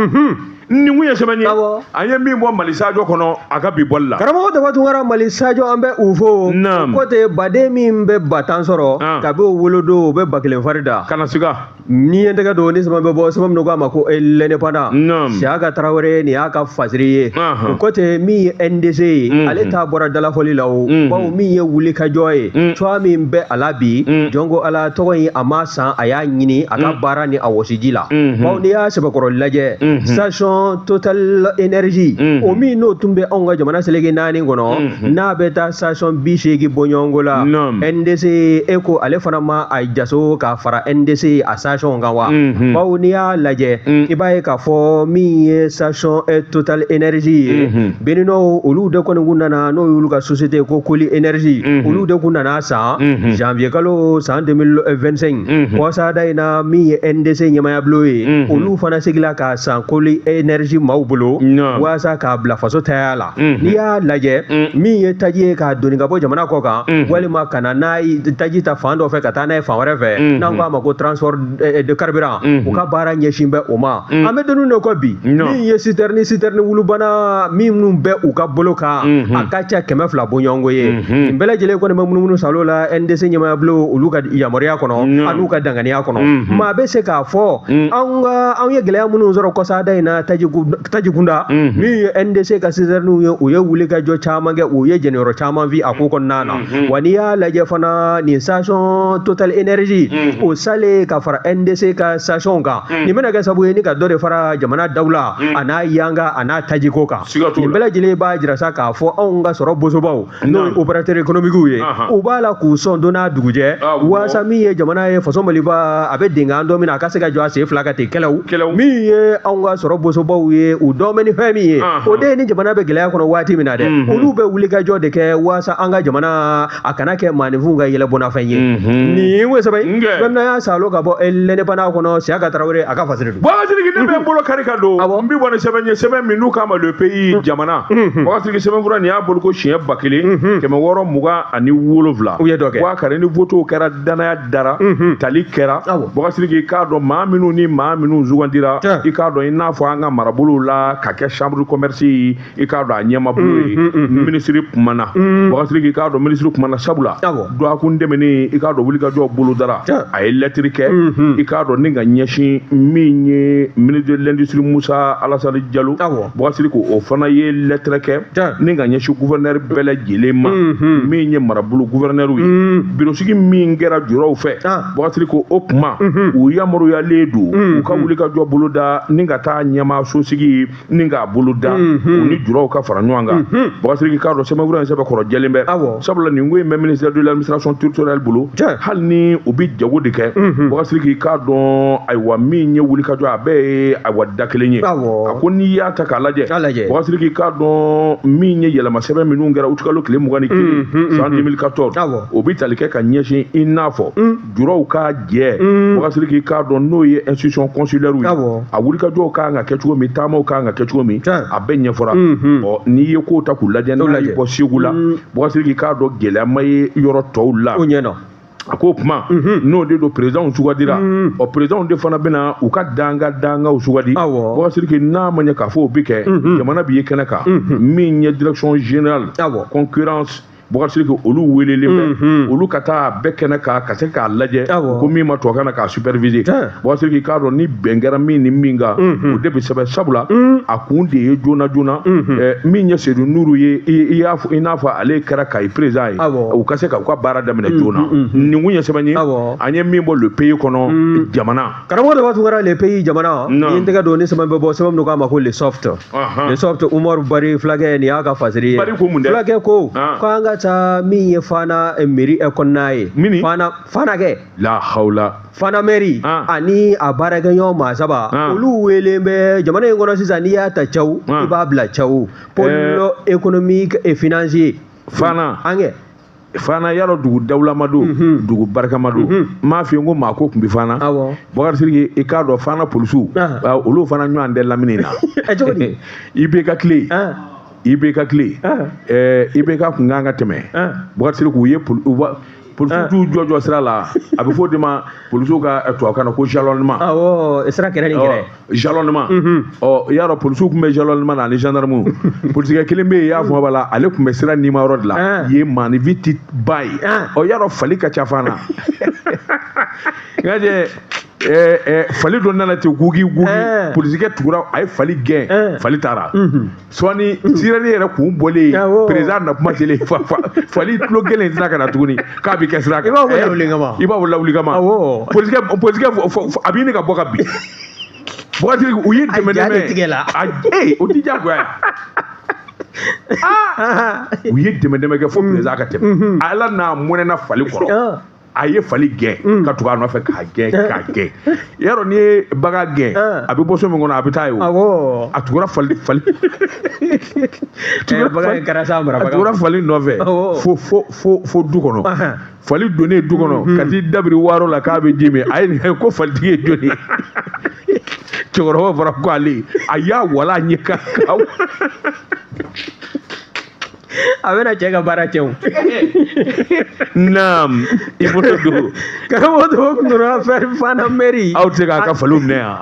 Nin kun ye sɛbɛn ye. An ye min bɔ Mali Sadio kɔnɔ a ka bi bɔli la. Karamɔgɔ Daba Tunkara, Mali Sadio, an bɛ u fo. Ko ten, baden min bɛ ba 10 sɔrɔ kabi o wolodon, o bɛ ba kelen fari da. Kana siga. Ni ye n tɛgɛ don ni sɛbɛn bɛ bɔ, sɛbɛn min k'a ma ko L'Indépendant. Siyaka Tarawele, nin y'a ka fasiri ye. O ko ten, min ye NDC ye, ale ta bɔra dalafɔli la o. Bawo min ye wulikajɔ ye, cogoya min bɛ a la bi, jɔn ko Ala tɔgɔ in a ma san, a y'a ɲini a ka baara ni a wɔsiji la. Bawo n'i y'a sɛbɛkɔrɔ lajɛ, station Total Energy, o min n'o tun bɛ anw ka jamana seleke 4 kɔnɔ, n'a bɛ taa station 80 bɔɲɔgɔnko la, NDC e ko ale fana ma a jaso ka fara NDC a station kan wa? Bawo n'i y'a lajɛ, i b'a ye k'a fɔ min ye station Total Energy ye, Beninɔw olu de kɔni kun nana, n'o y'olu ka société ko Koli Energy, olu de kun nana san janvier kalo san 2025. Kɔsada in na, min ye NDC ɲɛmayabulon ye, olu fana seginna k'a san Koli Energy maaw bolo walasa k'a bila faso taya la. N'i y'a lajɛ, min ye taji ye k'a doni ka bɔ jamana kɔ kan, walima ka na n'a ye taji ta fan dɔ fɛ ka taa n'a ye fan wɛrɛ fɛ, n'an k'a ma ko transport de carburant, u ka baara ɲɛsin bɛ o ma. An bɛ donni de kɔ bi, min ye citerne wulubana minnu bɛ u ka bolo kan, a ka ca 200 bɔɲɔgɔnko ye. Nin bɛɛ lajɛlen kɔni bɛ munumunu salo la NDC ɲɛmayabulon olu ka yamaruya kɔnɔ an'u ka danganiya kɔnɔ. Maa bɛ se k'a fɔ anw ye gɛlɛya minnu sɔrɔ kɔsada in na taji kunda, min ye NDC ka citernew ye, u ye wuli ka jɔ caman kɛ, u ye jɛniyɔrɔ caman fi a ko kɔnɔna na. Wa n'i y'a lajɛ fana, nin station Total Energy o sale ka fara NDC ka station kan, nin bɛna kɛ sababu ye ni ka dɔ de fara jamana dawula a n'a yanga a n'a tajiko kan. Nin bɛɛ lajɛlen b'a jira sa k'a fɔ anw ka sɔrɔ bosobaw, n'o ye opérateur économique ye, u b'a la k'u sɔn don n'a dugujɛ, walasa min ye jamana ye, faso Maliba a bɛ denkan dɔ min na, a ka se ka jɔ a sen fila kan ten kɛlɛw. Min ye anw ka sɔrɔ bosobaw ye, u dɔn bɛ ni fɛn min ye, o de ye ni jamana bɛ gɛlɛya kɔnɔ waati min na dɛ, olu bɛ wulikajɔ de kɛ walasa an ka jamana a kana kɛ maaninfinw ka yɛlɛbɔnnafɛn ye. Nin ye sɛbɛn fɛn min y'a salo ka bɔ L'Indépendant kɔnɔ, Siyaka Tarawele a ka fasiri don. Bɔkasiriki, ne bɛ n bolo kari ka don, n bɛ bɔ ni sɛbɛn ye, sɛbɛn min n'u k'a ma Le Pays jamana. Bɔkasiriki, sɛbɛnfura nin y'a bolo ko siɲɛ 1627. U ye dɔ kɛ. Bɔkari, ni votew kɛra, danaya dara, tali kɛra. Bɔkasiriki, i k'a dɔn maa minnu ni maa minnu sugandira, i k'a dɔn i n'a fɔ an ka marabolow la ka kɛ chambre de commerce ye, i k'a dɔn a ɲɛmabolo ye, minisiri kumana. Bɔkasiriki, i k'a dɔn minisiri kumana, sabula dɔgɔkun tɛmɛnen, i k'a dɔn wulikajɔ bolodara, a ye lɛtiri kɛ, i k'a dɔn ni ka ɲɛsin min ye ministre de l'industrie Musa Alassane Diallo. Bɔkasiriki, o fana ye lɛtiri kɛ ni ka ɲɛsin gouverneur bɛɛ lajɛlen ma, min ye marabolo gouverneur ye, birosigi min kɛra juraw fɛ. Bɔkasiriki, o kuma u yamaruyalen don u ka wulikajɔ boloda ni ka taa ɲɛmaasosigi ni k'a boloda, u ni juraw ka fara ɲɔgɔn kan. Bɔkasiriki, k'a dɔn sɛbɛnfura in sɛbɛn kɔrɔ jɛlen bɛ, sabula nin ko in bɛ ministère de l'administration territoriale bolo, hali ni u bɛ jago de kɛ. Bɔkasiriki, k'a dɔn ayiwa min ye wulikajɔ a bɛɛ ye ayiwa da kelen ye. A ko n'i y'a ta k'a lajɛ, Bɔkasiriki, k'a dɔn min ye yɛlɛma sɛbɛn minnu kɛra utikalo tile 21 san 2014, o bɛ tali kɛ ka ɲɛsin i n'a fɔ juraw ka jɛ. Bɔkasiriki, k'a dɔn n'o ye institution consulaire ye, a wulikajɔw kan ka kɛ cogo min, taamaw kan ka kɛ cogo min, a bɛɛ ɲɛfɔra. Ɔ, n'i ye kow ta k'u lajɛ, n'a y'i bɔ Segu la, Bɔkasiriki, k'a dɔn gɛlɛya ma ye yɔrɔ tɔw la. A ko kuma n'o de don, présidentw sugandira. Ɔ, présidentw de fana bɛna u ka dangaw sugandi. Bɔkasiriki, n'a ma ɲɛ k'a fɔ o bɛ kɛ, jamana b'i ye kɛnɛ kan, min ye direction générale concurrence, Bɔkasiriki, olu welelen bɛ, olu ka taa bɛɛ kɛnɛ kan ka se k'a lajɛ ko min ma tubabukan na k'a superviser. Bɔkasiriki, k'a dɔn ni bɛn kɛra min ni min kan, o de bɛ sɛbɛn, sabula a kun de ye joona joona min ye Seydou Nuru ye, i n'a fɔ ale kɛra Kayi président ye, u ka se ka u ka baara daminɛ joona. Nin kun ye sɛbɛn ye an ye min bɔ Le Pays kɔnɔ jamana. Karamɔgɔ Daba Tunkara, Le Pays jamana, ni n tɛgɛ don ni sɛbɛn bɛ bɔ, sɛbɛn min k'a ma ko Le Soft. Le Soft, Umaru Bari fulakɛ, nin y'a ka fasiri ye. Fulakɛ ko k'an ka taa min ye Fana mairie kɔnɔna ye. Fana kɛ. La hawla. Fana mairie ani a baarakɛɲɔgɔn maa saba, olu welen bɛ jamana in kɔnɔ sisan. N'i y'a ta cɛw, i b'a bila cɛw. Pôle économique et financier. Fana. An kɛ. Fana y'a dɔn dugu dawulama don, dugu barikama don. N m'a f'i ye n ko maa ko tun bɛ Fana. Boubacar Sidiki, i k'a dɔn Fana polisiw, olu fana ɲɔgɔn tɛ lamini na. Cogo di? IBK tile, IBK tile, IBK kun kan ka tɛmɛ. Boubacar Sidiki, u ye polisiw t'u jɔ jɔ sira la, a bɛ fɔ o de ma polisiw ka tubabukan na ko jalonnement. Awɔ, sira kɛrɛ ni kɛrɛ. Jalonnement. Ɔ, i y'a dɔn polisiw tun bɛ jalonnement na ani gendarme. Polisikɛ kelen bɛ yen, i y'a fɔ b'a la, ale tun bɛ sira nima yɔrɔ de la yen, maaninfin ti ba ye. Ɔ, i y'a dɔn fali ka ca Fana. N ka jɛ fali dɔ nana ten gugi gugi, polisikɛ tugura, a ye fali gɛn, fali taara. Sɔɔni sirani yɛrɛ kun bɔlen, président na kuma selen, fali tulo kelen tɛna ka na tuguni k'a bɛ kɛ sira kan. I b'a fɔ lawuli kama. I b'a fɔ lawuli kama. Polisikɛ a bɛ ɲini ka bɔ ka bin. Boubacar Sidiki, u ye dɛmɛ dɛmɛ. Tigɛ la. O ti diyagoya ye. U ye dɛmɛ dɛmɛ kɛ fo président ka tɛmɛ. Ala n'a mɔnɛna fali kɔrɔ. A ye fali gɛn ka tugu a nɔfɛ k'a gɛn k'a gɛn. Yarɔ n'i ye bagan gɛn, a bɛ bɔ so min kɔnɔ, a bɛ taa yen o. A tugura fali fali. A tugura fali nɔfɛ fo fo fo fo du kɔnɔ. Fali donnen du kɔnɔ ka t'i dabiri waaro la k'a bɛ ji min, a ye nin ko falitigi ye jɔn ye? Cɛkɔrɔba fɔra ko ale, a y'a wala ɲɛ kan. A bɛna cɛ ka baara tiɲɛ o. Naam, i bolo don. Karamɔgɔ tɔgɔ kun donna affaire Fana mairie. Aw tɛ se k'a ka faliw minɛ yan.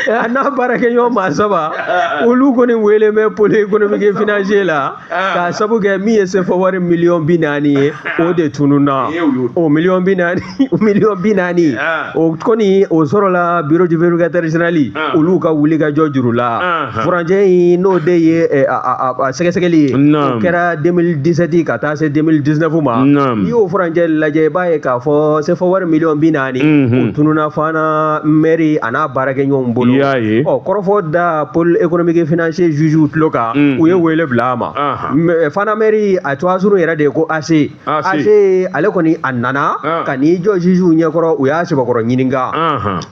A n'a baarakɛɲɔgɔn maa saba, olu kɔni wele bɛ pôle économique et financier la k'a sabu kɛ min ye CFA wari miliyɔn 40 ye, o de tununna. O miliyɔn 40, miliyɔn 40, o kɔni o sɔrɔla bureau du vérificateur général olu ka wuli ka jɔ juru la. Furancɛ in, n'o de ye a sɛgɛsɛgɛli ye, o kɛra 2017 ka taa se 2019 ma. N'i y'o furancɛ lajɛ, i b'a ye k'a fɔ CFA wari miliyɔn 40, o tununna Fana mairie a n'a baarakɛɲɔgɔnw bolo. Ɔ, kɔrɔfɔ da pôle économique et financier juge tulo kan, u ye wele bila a ma. Fana mairie a tɔgɔ yɛrɛ de ye ko AC. AC, ale kɔni a nana ka n'i jɔ juge ɲɛkɔrɔ, u y'a sɛbɛkɔrɔ ɲininka.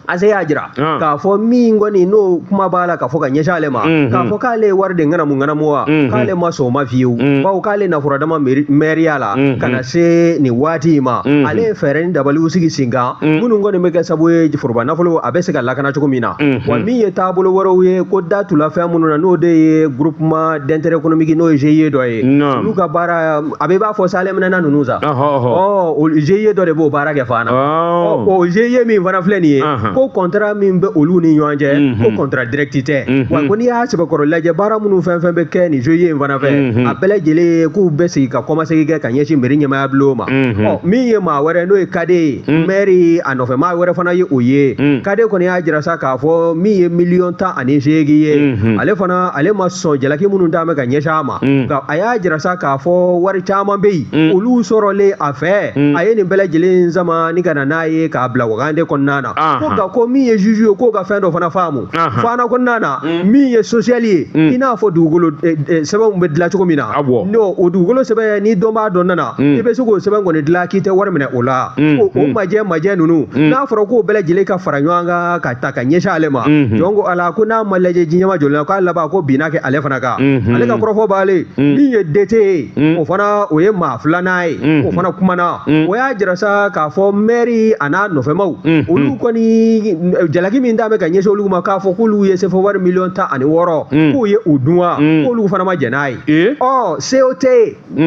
AC y'a jira k'a fɔ min kɔni n'o kuma b'a la k'a fɔ ka ɲɛsin ale ma, k'a fɔ k'ale ye wari de ŋanamu ŋanamu wa, k'ale ma sɔn o ma fiyewu, bawo k'ale nafuradama mɛriya la ka na se nin waati in ma, ale ye fɛɛrɛ ni dabaliw sigi sen kan minnu kɔni bɛ kɛ sababu ye foroba nafolo a bɛ se ka lakana cogo min na. Wa min ye taabolo wɛrɛw ye ko da tula fɛn minnu na, n'o de ye groupement d'intérêt économique, n'o ye GIE dɔ ye, olu ka baara a bɛ i b'a fɔ Salem ninnu sa. Ɔ, o GIE dɔ de b'o baara kɛ fana. O GIE min fana filɛ nin ye, ko contrat min bɛ olu ni ɲɔgɔn cɛ, ko contrat direct tɛ. Wa ko n'i y'a sɛbɛkɔrɔ lajɛ, baara minnu fɛn fɛn bɛ kɛ nin GIE in fana fɛ, a bɛɛ lajɛlen k'u bɛ sigi ka kɔmasegin kɛ ka ɲɛsin mairie ɲɛmaaya bulon ma. Ɔ, min ye maa wɛrɛ, n'o ye KD ye, maire a nɔfɛ maa wɛrɛ fana ye o ye. KD kɔni y'a jira sa k'a fɔ min ye miliyɔn 18 ye, ale fana ale ma sɔn jalaki minnu d'a ma ka ɲɛsin a ma. Nka a y'a jira sa k'a fɔ wari caman bɛ yen, olu sɔrɔlen a fɛ, a ye nin bɛɛ lajɛlen sama ni ka na n'a ye k'a bila wagande kɔnɔna na. Ko nka ko min ye juge ye, k'o ka fɛn dɔ fana faamu Fana kɔnɔna na, min ye social ye, i n'a fɔ dugukolo sɛbɛnw bɛ dilan cogo min na, n'o o dugukolo sɛbɛn ni dɔn b'a dɔn nana, i bɛ se k'o sɛbɛn kɔni dilan k'i tɛ wari minɛ o la. O majɛ majɛ ninnu, n'a fɔra k'o bɛɛ lajɛlen ka fara ɲɔgɔn kan ka ta ka ɲɛsin ale ma, jɔn ko ala ko n'a ma lajɛ jiɲɛma joli la, k'a laban ko binna kɛ ale fana kan. Ale ka kɔrɔfɔ b'ale. Min ye DT ye, o fana o ye maa filanan ye, o fana kumana, o y'a jira sa k'a fɔ maire a n'a nɔfɛmaw, olu kɔni jalaki min d'a bɛ ka ɲɛsin olu ma, k'a fɔ k'olu ye CFA wari miliyɔn 16 k'u ye u dun wa, k'olu fana ma jɛn n'a ye. Ɔ, COT,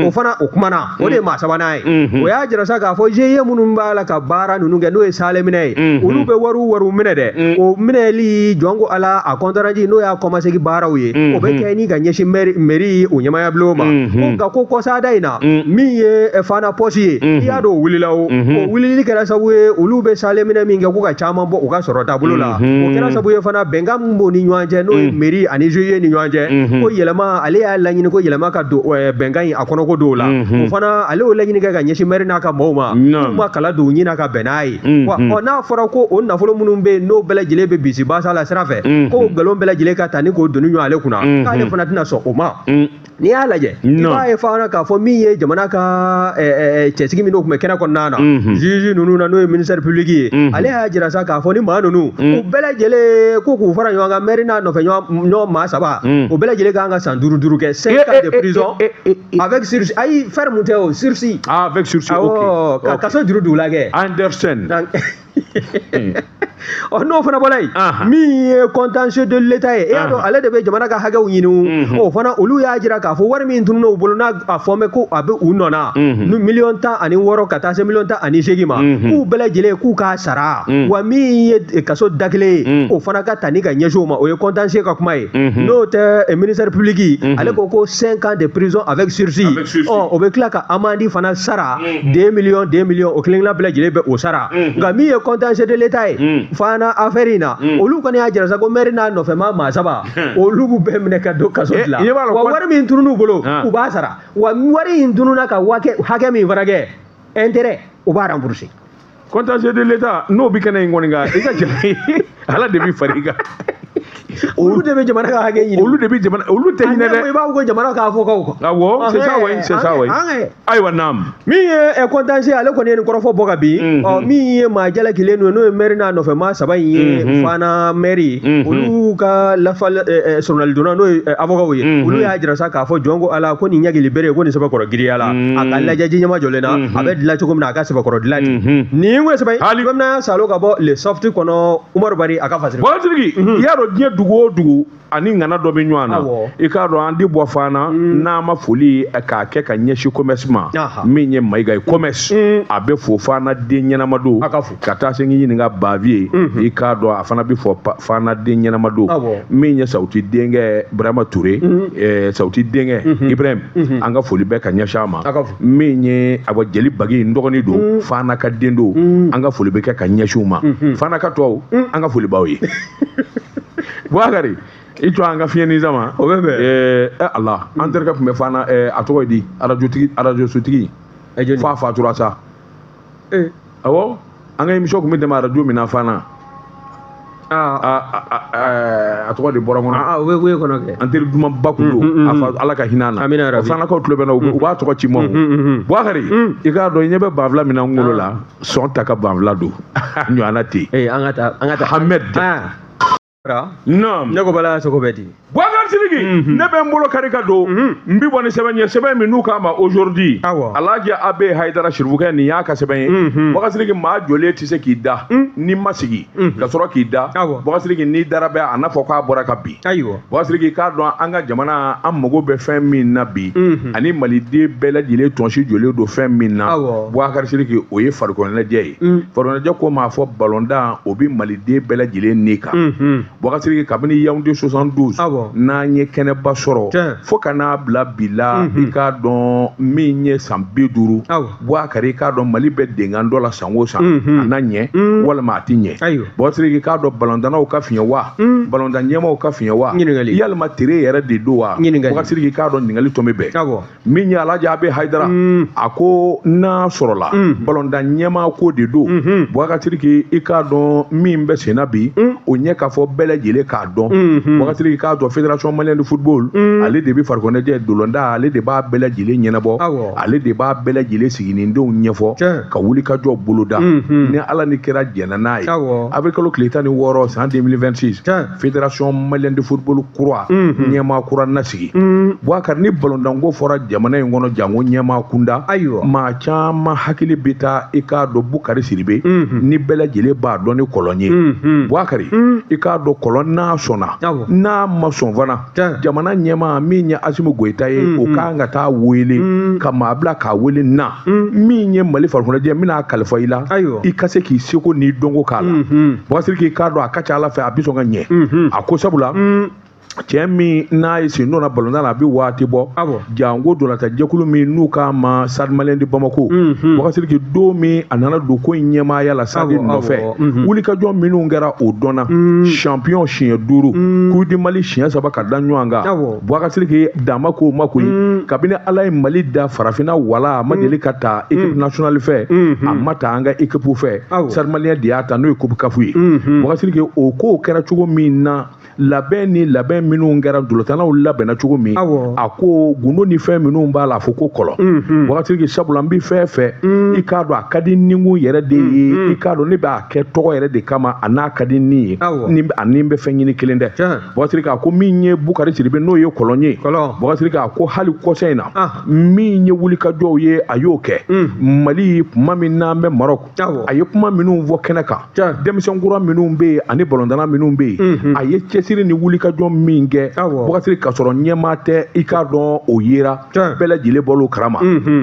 o fana o kumana, o de ye maa sabanan ye. O y'a jira sa k'a fɔ GIE minnu b'a la ka baara ninnu kɛ, n'o ye Saleminɛ ye, olu bɛ wariw minɛ dɛ. O minɛli, jɔn ko ala, a compte rendu, n'o y'a kɔmasegin baaraw ye, o bɛ kɛ ni ka ɲɛsin mairie o ɲɛmaaya bulon ma. Ko nka ko kɔsada in na, min ye Fana poste ye, i y'a dɔn o wulila, o wulili kɛra sababu ye olu bɛ Saleminɛ min kɛ k'u ka caman bɔ u ka sɔrɔ taabolo la. O kɛra sababu ye fana bɛnkan min b'o ni ɲɔgɔn cɛ, n'o ye mairie ani GIE ni ɲɔgɔn cɛ, ko yɛlɛma, ale y'a laɲini ko yɛlɛma ka don bɛnkan in a kɔnɔ ko dɔw la. O fana ale y'o laɲini kɛ ka ɲɛsin maire n'a ka maaw ma, k'u ma kala don u ɲin na ka bɛn n'a ye. Wa ɔ, n'a fɔra ko o nafolo minnu bɛ yen, n'o bɛɛ lajɛlen bɛ bisi basa la sira fɛ, k'o nkalon bɛɛ lajɛlen ka ta ni k'o doni ɲɔgɔn ale kunna, k'ale fana tɛna sɔn o ma. N'i y'a lajɛ, i b'a ye fana k'a fɔ min ye jamana ka cɛsigi minnu tun bɛ kɛnɛ kɔnɔna na, juge ninnu na, n'o ye ministère public ye, ale y'a jira sa k'a fɔ ni maa ninnu u bɛɛ lajɛlen ko k'u fara ɲɔgɔn kan, maire n'a nɔfɛ ɲɔgɔn maa saba, o bɛɛ lajɛlen kan ka san duuru duuru kɛ, 5 ans de prison avec sursis. Ayi, ferme tɛ o, sursis. Ah, avec sursis, ok. Ka kaso juru d'u la kɛ. Anderson. Ɔ, n'o fana bɔra yen, min ye contentieux de l'État ye, e y'a dɔn ale de bɛ jamana ka hakɛw ɲini. O fana, olu y'a jira k'a fɔ wari min tununna u bolo, n'a a fɔ mɛn ko a bɛ u nɔ na, 16 miliyɔn ka taa se 18 miliyɔn ma, k'u bɛɛ lajɛlen k'u k'a sara. Wa min ye kaso da kelen ye, o fana ka ta ni ka ɲɛsin o ma. O ye contentieux ka kuma ye. N'o tɛ, ministère public, ale ko ko 5 ans de prison avec sursis. Ɔ, o bɛ tila ka amende fana sara, 2 millions, 2 millions, o kelen kelen bɛɛ lajɛlen bɛ o sara. Nka min ye contentieux de l'État ye fana, affaire in na, olu kɔni y'a jira sa ko maire n'a nɔfɛma maa saba, olu b'u bɛɛ minɛ ka don kaso de la. Wa wari min tunun'u bolo, u b'a sara. Wa wari in tununna ka hakɛ min fana kɛ intérêt, u b'a rembourser. Contentieux de l'État, n'o bɛ kɛnɛ in kɔni kan, i ka jara ala de bɛ far'i kan. Olu de bɛ jamana ka hakɛ ɲini. Olu de bɛ jamana, olu tɛ hinɛ dɛ. I b'a fɔ ko jamana k'a fɔ kaw kan. Awɔ, c'est ça, oui, c'est ça, oui. Ayiwa, naam. Min ye contentieux, ale kɔni ye nin kɔrɔfɔ bɔ ka bin. Ɔ, min ye maa jalakilen don, n'o ye maire n'a nɔfɛ maa saba in ye, fana maire, olu ka lafa sɔrɔnalidonna, n'o ye avocat ye, olu y'a jira sa k'a fɔ jɔn ko ala ko nin ɲagili bere ko nin sɛbɛkɔrɔ giriya la, a ka lajɛ ji ɲɛma jɔlen na, a bɛ dilan cogo min na, a ka sɛbɛkɔrɔ dilan ten. Nin ko sɛbɛn bamanan salo ka bɔ Le Soft kɔnɔ, Umaru Bari a ka fasiri. Sidiki, i y'a dɔn diɲɛ dugu o dugu ani ŋana dɔ bɛ ɲɔgɔn na. I k'a dɔn an di bɔ fana n'an ma foli k'a kɛ ka ɲɛsin commerce ma, min ye Mayiga ye, commerce a bɛ fo fana, den ɲɛnama don, ka taa se k'i ɲininka Baviye, i k'a dɔn a fana bɛ fɔ fana, den ɲɛnama don. Min ye Sawuti denkɛ Burama Ture, Sawuti denkɛ Ibrahim, an ka foli bɛ ka ɲɛsin a ma. Min ye awa jeli Bagi, n dɔgɔnin don, fana ka den don, an ka foli bɛ kɛ ka ɲɛsin u ma. Fana ka tɔw, an ka foli b'aw ye. Bubakari, i to an ka fiɲɛ ni sama. O bɛ bɛn. Ala an terikɛ tun bɛ fana, a tɔgɔ ye di, arajotigi, arajosotigi, f'a fatura sa. Awɔ, an ka émission tun bɛ tɛmɛ arajo min na fana, a tɔgɔ de bɔra n kɔnɔ. O bɛ wuye kɔnɔ kɛ. An teri dumanba kun don, a fa ala ka hinɛ a na. Amina o fanakaw tulo bɛ n na, u b'a tɔgɔ ci ma. O Bubakari, i k'a dɔn i ɲɛ bɛ banfula min na n ngolo la, sɔn ta ka banfula don a ɲɔgɔnna ten. An ka taa, an ka taa. Ahmed. Naam. Ne ko bala sogo bɛ di. Boubacar Sidiki, ne bɛ n bolo kari ka don, n bi bɔ ni sɛbɛn ye, sɛbɛn min n'u k'a ma Aujourd'hui. Alhaji Abe Hayidara Sirifukɛ, nin y'a ka sɛbɛn ye. Boubacar Sidiki, maa jɔlen tɛ se k'i da n'i ma sigi ka sɔrɔ k'i da. Boubacar Sidiki, n'i dara bɛ a n'a fɔ k'a bɔra ka bin. Boubacar Sidiki, k'a dɔn an ka jamana, an mago bɛ fɛn min na bi, ani maliden bɛɛ lajɛlen tɔnsi jɔlen don fɛn min na, Boubacar Sidiki, o ye farikoloɲɛnajɛ ye. Farikoloɲɛnajɛ ko m'a fɔ balontan, o bɛ maliden bɛɛ lajɛlen ni kan. Boubacar Sidiki, kabini Yaoundé 72 n'an ye kɛnɛba sɔrɔ fo ka n'a bila bi la, i k'a dɔn min ye san 50, Boubacar, i k'a dɔn Mali bɛ denkan dɔ la san o san, a na ɲɛ walima a ti ɲɛ. Boubacar Sidiki, k'a dɔn balontannaw ka fiɲɛ wa, balontan ɲɛmaaw ka fiɲɛ wa, yalima tere yɛrɛ de don wa? Boubacar Sidiki, k'a dɔn ɲininkali tɔ bɛ bɛn. Min ye Alhaji Abe Hayidara, a ko n'a sɔrɔla balontan ɲɛmaa ko de don, Boubacar Sidiki, i k'a dɔn min bɛ sen na bi, o ɲɛ k'a fɔ bɛɛ lajɛlen k'a dɔn. Boubacar Sidiki, k'a dɔn Fédération malienne de football, ale de bɛ farikoloɲɛnajɛ dolonda, ale de b'a bɛɛ lajɛlen ɲɛnabɔ, ale de b'a bɛɛ lajɛlen siginidenw ɲɛfɔ ka wuli ka jɔ boloda. Ni Ala ni kɛra jɛnna n'a ye, avril kalo tile 16 san 2026, Fédération malienne de football kura, ɲɛmaa kura na sigi. Boubacar, ni balontanko fɔra jamana in kɔnɔ, janko ɲɛmaa kunda, maa caman hakili bɛ taa, i k'a dɔn Bukari Sidibe, ni bɛɛ lajɛlen b'a dɔn ni kɔlɔn ye. Bukari, i k'a dɔn kɔlɔn n'a sɔnna, n'a ma sɔn fana, jamana ɲɛmaa min ye Asimi Goyita ye, o kan ka taa wele ka maa bila k'a wele na min ye Mali farikoloɲɛnajɛ n bɛna kalifa i la, i ka se k'i seko n'i dɔnko k'a la. Boubacar Sidiki, k'a dɔn a ka ca Ala fɛ a bɛ sɔn ka ɲɛ. A ko sabula cɛ min n'a ye sen donna balontan na, a bɛ waati bɔ, janko dolata jɛkulu min n'u k'a ma Stade Malien de Bamako. Boubacar Sidiki, don min a nana don ko in ɲɛmaaya la Stade nɔfɛ, wulikajɔ minnu kɛra o dɔnna, champion siɲɛ 5, Coupe du Mali siɲɛ 3 ka da ɲɔgɔn kan. Boubacar Sidiki, dama ko ma koyi, kabini Ala ye Mali da farafinna wala, a ma deli ka ta équipe nationale fɛ, a ma ta an ka équipe fɛ, Stade Malien de y'a ta, n'o ye Coupe CAF ye. Boubacar Sidiki, o kow kɛra cogo min na, labɛn ni labɛn Labɛn minnu kɛra, ntolatanaw labɛnna cogo min, a ko gundo ni fɛn minnu b'a la, a fɔ ko kɔlɔn. Bubakari Sidiki, sabula n bɛ fɛn fɛ, i k'a dɔn a ka di nikun yɛrɛ de ye, i k'a dɔn ne b'a kɛ tɔgɔ yɛrɛ de kama, a n'a ka di ni ye, ni a ni bɛ fɛn ɲini kelen tɛ. Bubakari Sidiki, a ko min ye Bukari Sidibe, n'o ye kɔlɔn ye, Bubakari Sidiki, a ko hali kɔsa in na, min ye wulikajɔw ye, a y'o kɛ. Mali kuma min n'an bɛ Maroc, a ye kuma minnu fɔ kɛnɛ kan, denmisɛn kura minnu bɛ yen ani balontanna minnu bɛ yen, a ye cɛsiri ni wulikajɔ min kɛ, Bubakari Sidiki, k'a sɔrɔ ɲɛmaa tɛ, i k'a dɔn o yera, bɛɛ lajɛlen bɔl'o kalama.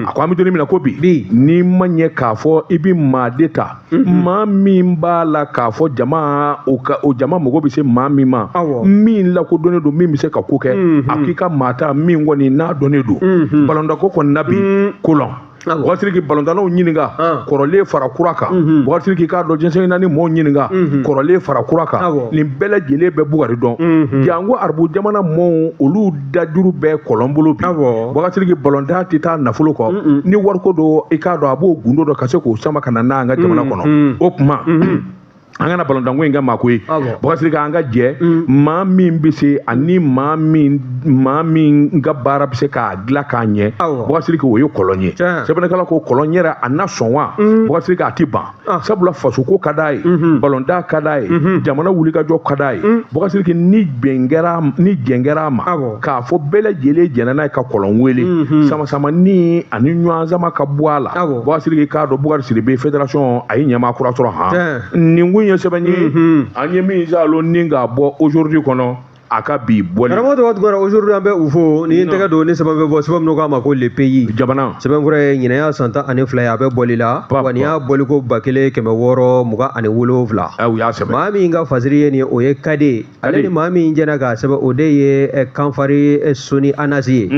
A ko an bɛ don min na ko bi, n'i ma ɲɛ k'a fɔ i bɛ maa de ta, maa min b'a la k'a fɔ jama, o jama mago bɛ se maa min ma, min lakodɔnnen don, min bɛ se ka ko kɛ, a k'i ka maa ta min kɔni n'a dɔnnen don balontanko kɔni na bi kolɔn. Bubakari Sidiki, balontannaw ɲininka kɔrɔlen fara kura kan. Bubakari Sidiki, k'a dɔn diɲɛ naani mɔɔw ɲininka kɔrɔlen fara kura kan, nin bɛɛ lajɛlen bɛ Bukari dɔn. Janko arabu jamana mɔɔw, olu dajuru bɛɛ kɔlɔn bolo bi. Bubakari Sidiki, balontan tɛ taa nafolo kɔ, ni wariko don, i k'a dɔn a b'o gundo dɔ ka se k'o sama ka na n'an ka jamana kɔnɔ. O tuma an kana balontanko in kɛ maako ye. Bubakari Sidiki, an ka jɛ maa min bɛ se ani maa min ka baara bɛ se k'a dilan k'a ɲɛ, Bubakari Sidiki, o ye kɔlɔn ye. Sɛbɛnnikɛla ko kɔlɔn yɛrɛ a na sɔn wa? Bubakari Sidiki, a tɛ ban, sabula fasoko ka d'a ye, balontan ka d'a ye, jamana wulikajɔ ka d'a ye. Bubakari Sidiki, ni jɛn kɛra a ma k'a fɔ bɛɛ lajɛlen jɛnna n'a ye ka kɔlɔn wele, sama-samani ani ɲɔgɔn sama ka bɔ a la. Bubakari Sidiki, k'a dɔn Bukari Sidibe fédération a ye ɲɛmaa kura sɔrɔ han. Nin kun ye sɛbɛn ye an ye min salo ni k'a bɔ Aujourd'hui kɔnɔ a ka bi bɔli. Karamɔgɔ tɔgɔ tugara Aujourd'hui, an bɛ u fo ni n tɛgɛ don ni sɛbɛn bɛ bɔ, sɛbɛn minnu k'a ma ko Le Pays, jamana sɛbɛn kura ye, ɲinɛ y'a san 12 ye, a bɛ bɔli la wa nin y'a bɔliko 1627. U y'a sɛbɛn. Maa min ka fasiri ye nin, o ye Kade. Ale ni maa min jɛna k'a sɛbɛn, o de ye Kanfari Soni Anasi ye.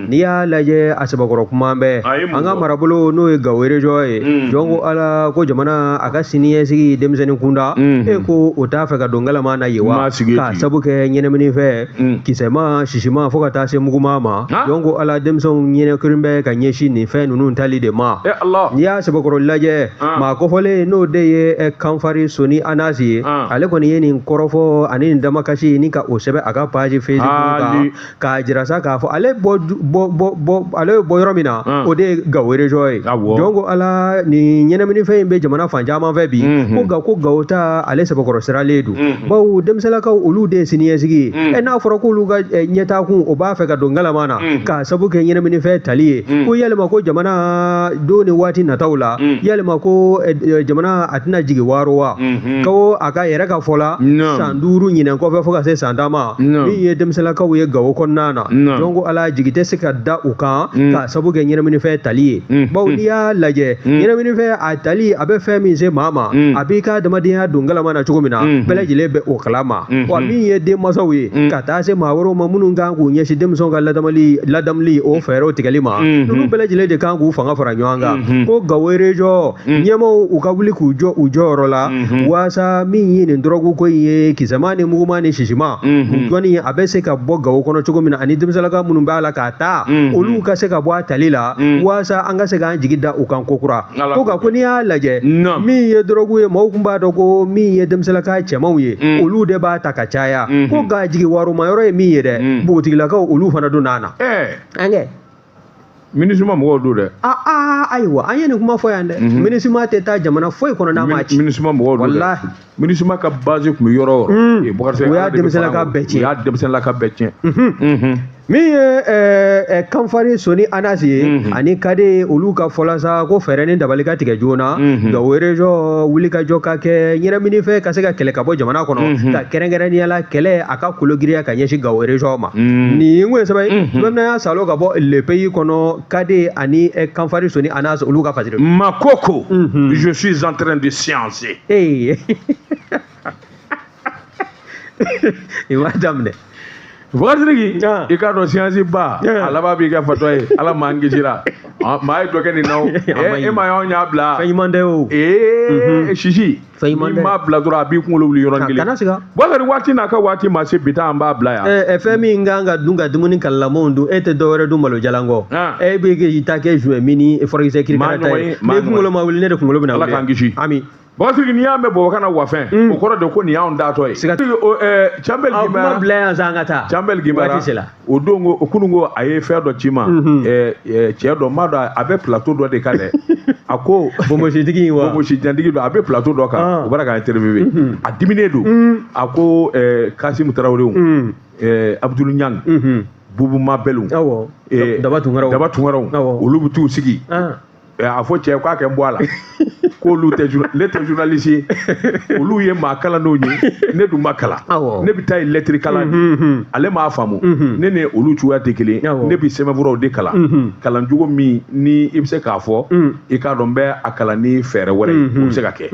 N'i y'a lajɛ, a sɛbɛkɔrɔ kuma bɛɛ an ka marabolo, n'o ye Gawo région ye, jɔn ko Ala ko jamana a ka siniɲɛsigi denmisɛnnin kunda, e ko o t'a fɛ ka don galama na yen wa, k'a sabu kɛ ɲɛnamini fɛ, kisɛma, sisima, fo ka taa se muguma ma. Jɔn ko Ala, denmisɛnw ɲɛnɛkirin bɛ ka ɲɛsin nin fɛn ninnu tali de ma. N'i y'a sɛbɛkɔrɔ lajɛ, maa kofɔlen, n'o de ye Kanfari Soni Anasi ye, ale kɔni ye nin kɔrɔfɔ ani nin damakasi ni ka o sɛbɛn a ka page Facebook kan, k'a jira sa k'a fɔ ale bɔ ale bɛ bɔ yɔrɔ min na, o de ye Gawo région ye. Jɔn ko Ala, nin ɲɛnaminifɛn in bɛ jamana fan caman fɛ bi, ko nka ko Gawo ta ale sɛbɛkɔrɔ siralen don, bawo denmisɛnlakaw olu de ye siniɲɛsigi ye. N'a fɔra k'olu ka ɲɛtaakun o b'a fɛ ka don galama na k'a sabu kɛ ɲɛnaminifɛn tali ye, ko yalima ko jamana don ni waati nataw la, yalima ko jamana a tɛna jigin waaro wa? Ko a ka yɛrɛ ka fɔ la, san 5 ɲinɛn kɔfɛ fo ka se san 10 ma, min ye denmisɛnlakaw ye Gawo kɔnɔna na, jɔn ko Ala, jigi tɛ se ka da u kan k'a sabu kɛ ɲɛnaminifɛn tali ye. Bawo n'i y'a lajɛ, ɲɛnaminifɛn a tali a bɛ fɛn min se maa ma, a b'i ka adamadenya don galama na cogo min na, bɛɛ lajɛlen bɛ o kalama. Wa min ye denmansaw ye, ka taa se maa wɛrɛw ma minnu kan k'u ɲɛsin denmisɛnw ka ladamuli o fɛɛrɛw tigɛli ma, ninnu bɛɛ lajɛlen de kan k'u fanga fara ɲɔgɔn kan, ko Gawo région ɲɛmaaw u ka wuli k'u jɔ u jɔyɔrɔ la, waasa min ye nin dɔrɔgu ko in ye, kisɛma ni muguma ni sisima kɔni, a bɛ se ka bɔ Gawo kɔnɔ cogo min na, ani denmisɛnlaka minnu b'a la k'a ta, olu ka se ka bɔ a tali la, waasa an ka se k'an jigi da u kan kokura. Ko nka ko n'i y'a lajɛ, min ye dɔrɔgu ye, maaw tun b'a dɔn ko min ye denmisɛnlaka cɛmanw ye, olu de b'a ta ka caya, ko nka jigi waroma yɔrɔ ye min ye dɛ, npogotigilakaw olu fana don n'a na. An kɛ MINUSMA mɔgɔw don dɛ. Ayiwa, an ye nin kuma fɔ yan dɛ. MINUSMA tɛ taa jamana foyi kɔnɔ n'a ma ci. MINUSMA mɔgɔw don dɛ. Walahi. MINUSMA ka base tun bɛ yɔrɔ o yɔrɔ. U y'a denmisɛnlaka bɛɛ tiɲɛ. U y'a denmisɛnlaka bɛɛ tiɲɛ. Min ye Kanfari Soni Anasi ye ani Kade, olu ka fɔla sa ko fɛɛrɛ ni dabali ka tigɛ joona, Gawo région wulikajɔ ka kɛ ɲɛnaminifɛn ka se ka kɛlɛ ka bɔ jamana kɔnɔ, ka kɛrɛnkɛrɛnnenya la kɛlɛ a ka kologiriya ka ɲɛsin Gawo région ma. Nin kun ye sɛbɛn ye sɛbɛn y'a salo ka bɔ Le Pays kɔnɔ, Kade ani Kanfari Soni Anasi olu ka fasiri. Makoko, je suis en train de sciencer. Ee, i m'a daminɛ. Bubakari Sidiki, i k'a dɔn science ba a laban b'i kɛ fatɔ ye. Ala m'an kisira, maa ye dɔ kɛ nin na o, e ma y'anw y'a bila. Fɛn ɲuman tɛ o. Ee sisi, Fɛn ɲuman n'i tɛ. m'a bila dɔrɔn a b'i kunkolo wuli yɔrɔnin kelen. Kana siga. Bubakari, waati n'a ka waati ma se, bi taa an b'a bila yan. Fɛn min kan ka dun ka dumuni kalamaw dun, e tɛ dɔwɛrɛ dun malo jalan kɔ. E bɛ k'i ta kɛ joint mini furakisɛ kirikara ta ye. N'i kunkolo ma wuli, ne de kunkolo bɛna wuli. Ala k'an kisi. Ami. Bakasiriki, n'i y'a mɛn bɔbɔ kana wafɛn, o kɔrɔ de ko nin y'anw datɔ ye. Siga Canbɛli Kuma Gimara bila yan sa, an ka taa. Canbɛli Gimara. Waati sera. O don ko kunun ko a ye fɛn dɔ ci ma, cɛ dɔ n b'a dɔn a bɛ plateau dɔ de kan dɛ, a ko Bonbositigi in wa? Bonbosi jantigi dɔ, a bɛ plateau dɔ kan, o bɔra k'a interviewé, a diminen don, a ko Kasimu Tarawelew, Abudulu Ɲang, Bubu Mabɛliw, Daba Tunkaraw. Daba Tunkaraw, olu bɛ t'u sigi, a fɔ cɛ k'a kɛ n bɔ a la k'olu tɛ, ne tɛ journaliste ye, olu ye maa kalannenw ye, ne dun ma kalan, ne bɛ taa yen lettre kalan de. Ale m'a faamu, ne ni olu cogoya tɛ kelen, ne bɛ sɛbɛnfuraw de kalan, kalancogo min ni i bɛ se k'a fɔ i k'a dɔn n bɛ a kalan ni fɛɛrɛ wɛrɛ ye, o bɛ se ka kɛ.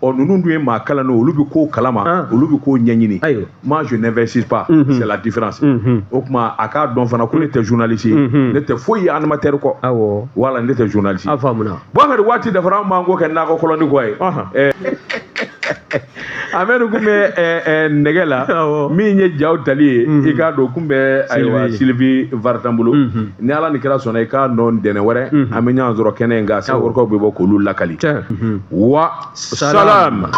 Ɔ, ninnu dun ye maa kalannenw, olu bɛ kow kalama, olu bɛ kow ɲɛɲini. Moi, je n'investis pas, c'est la différence. O tuma a k'a dɔn fana ko ne tɛ journaliste ye, ne tɛ foyi ye animateur kɔ. Wala ne tɛ journaliste. A faamuna. Boubacar, waati dafara, an b'an ko kɛ nakɔ kɔlɔni kɔ ye. Amadu kun bɛ nɛgɛ la, min ye jaw tali ye, i k'a dɔn kun bɛ, ayiwa, Sylvie Vartan bolo. Ni Ala ni kira sɔnna, i k'a dɔn dɛnɛ wɛrɛ an bɛ ɲɔgɔn sɔrɔ kɛnɛ in kan, sɛbɛnkaw bɛ bɔ k'olu lakali. Wa salam.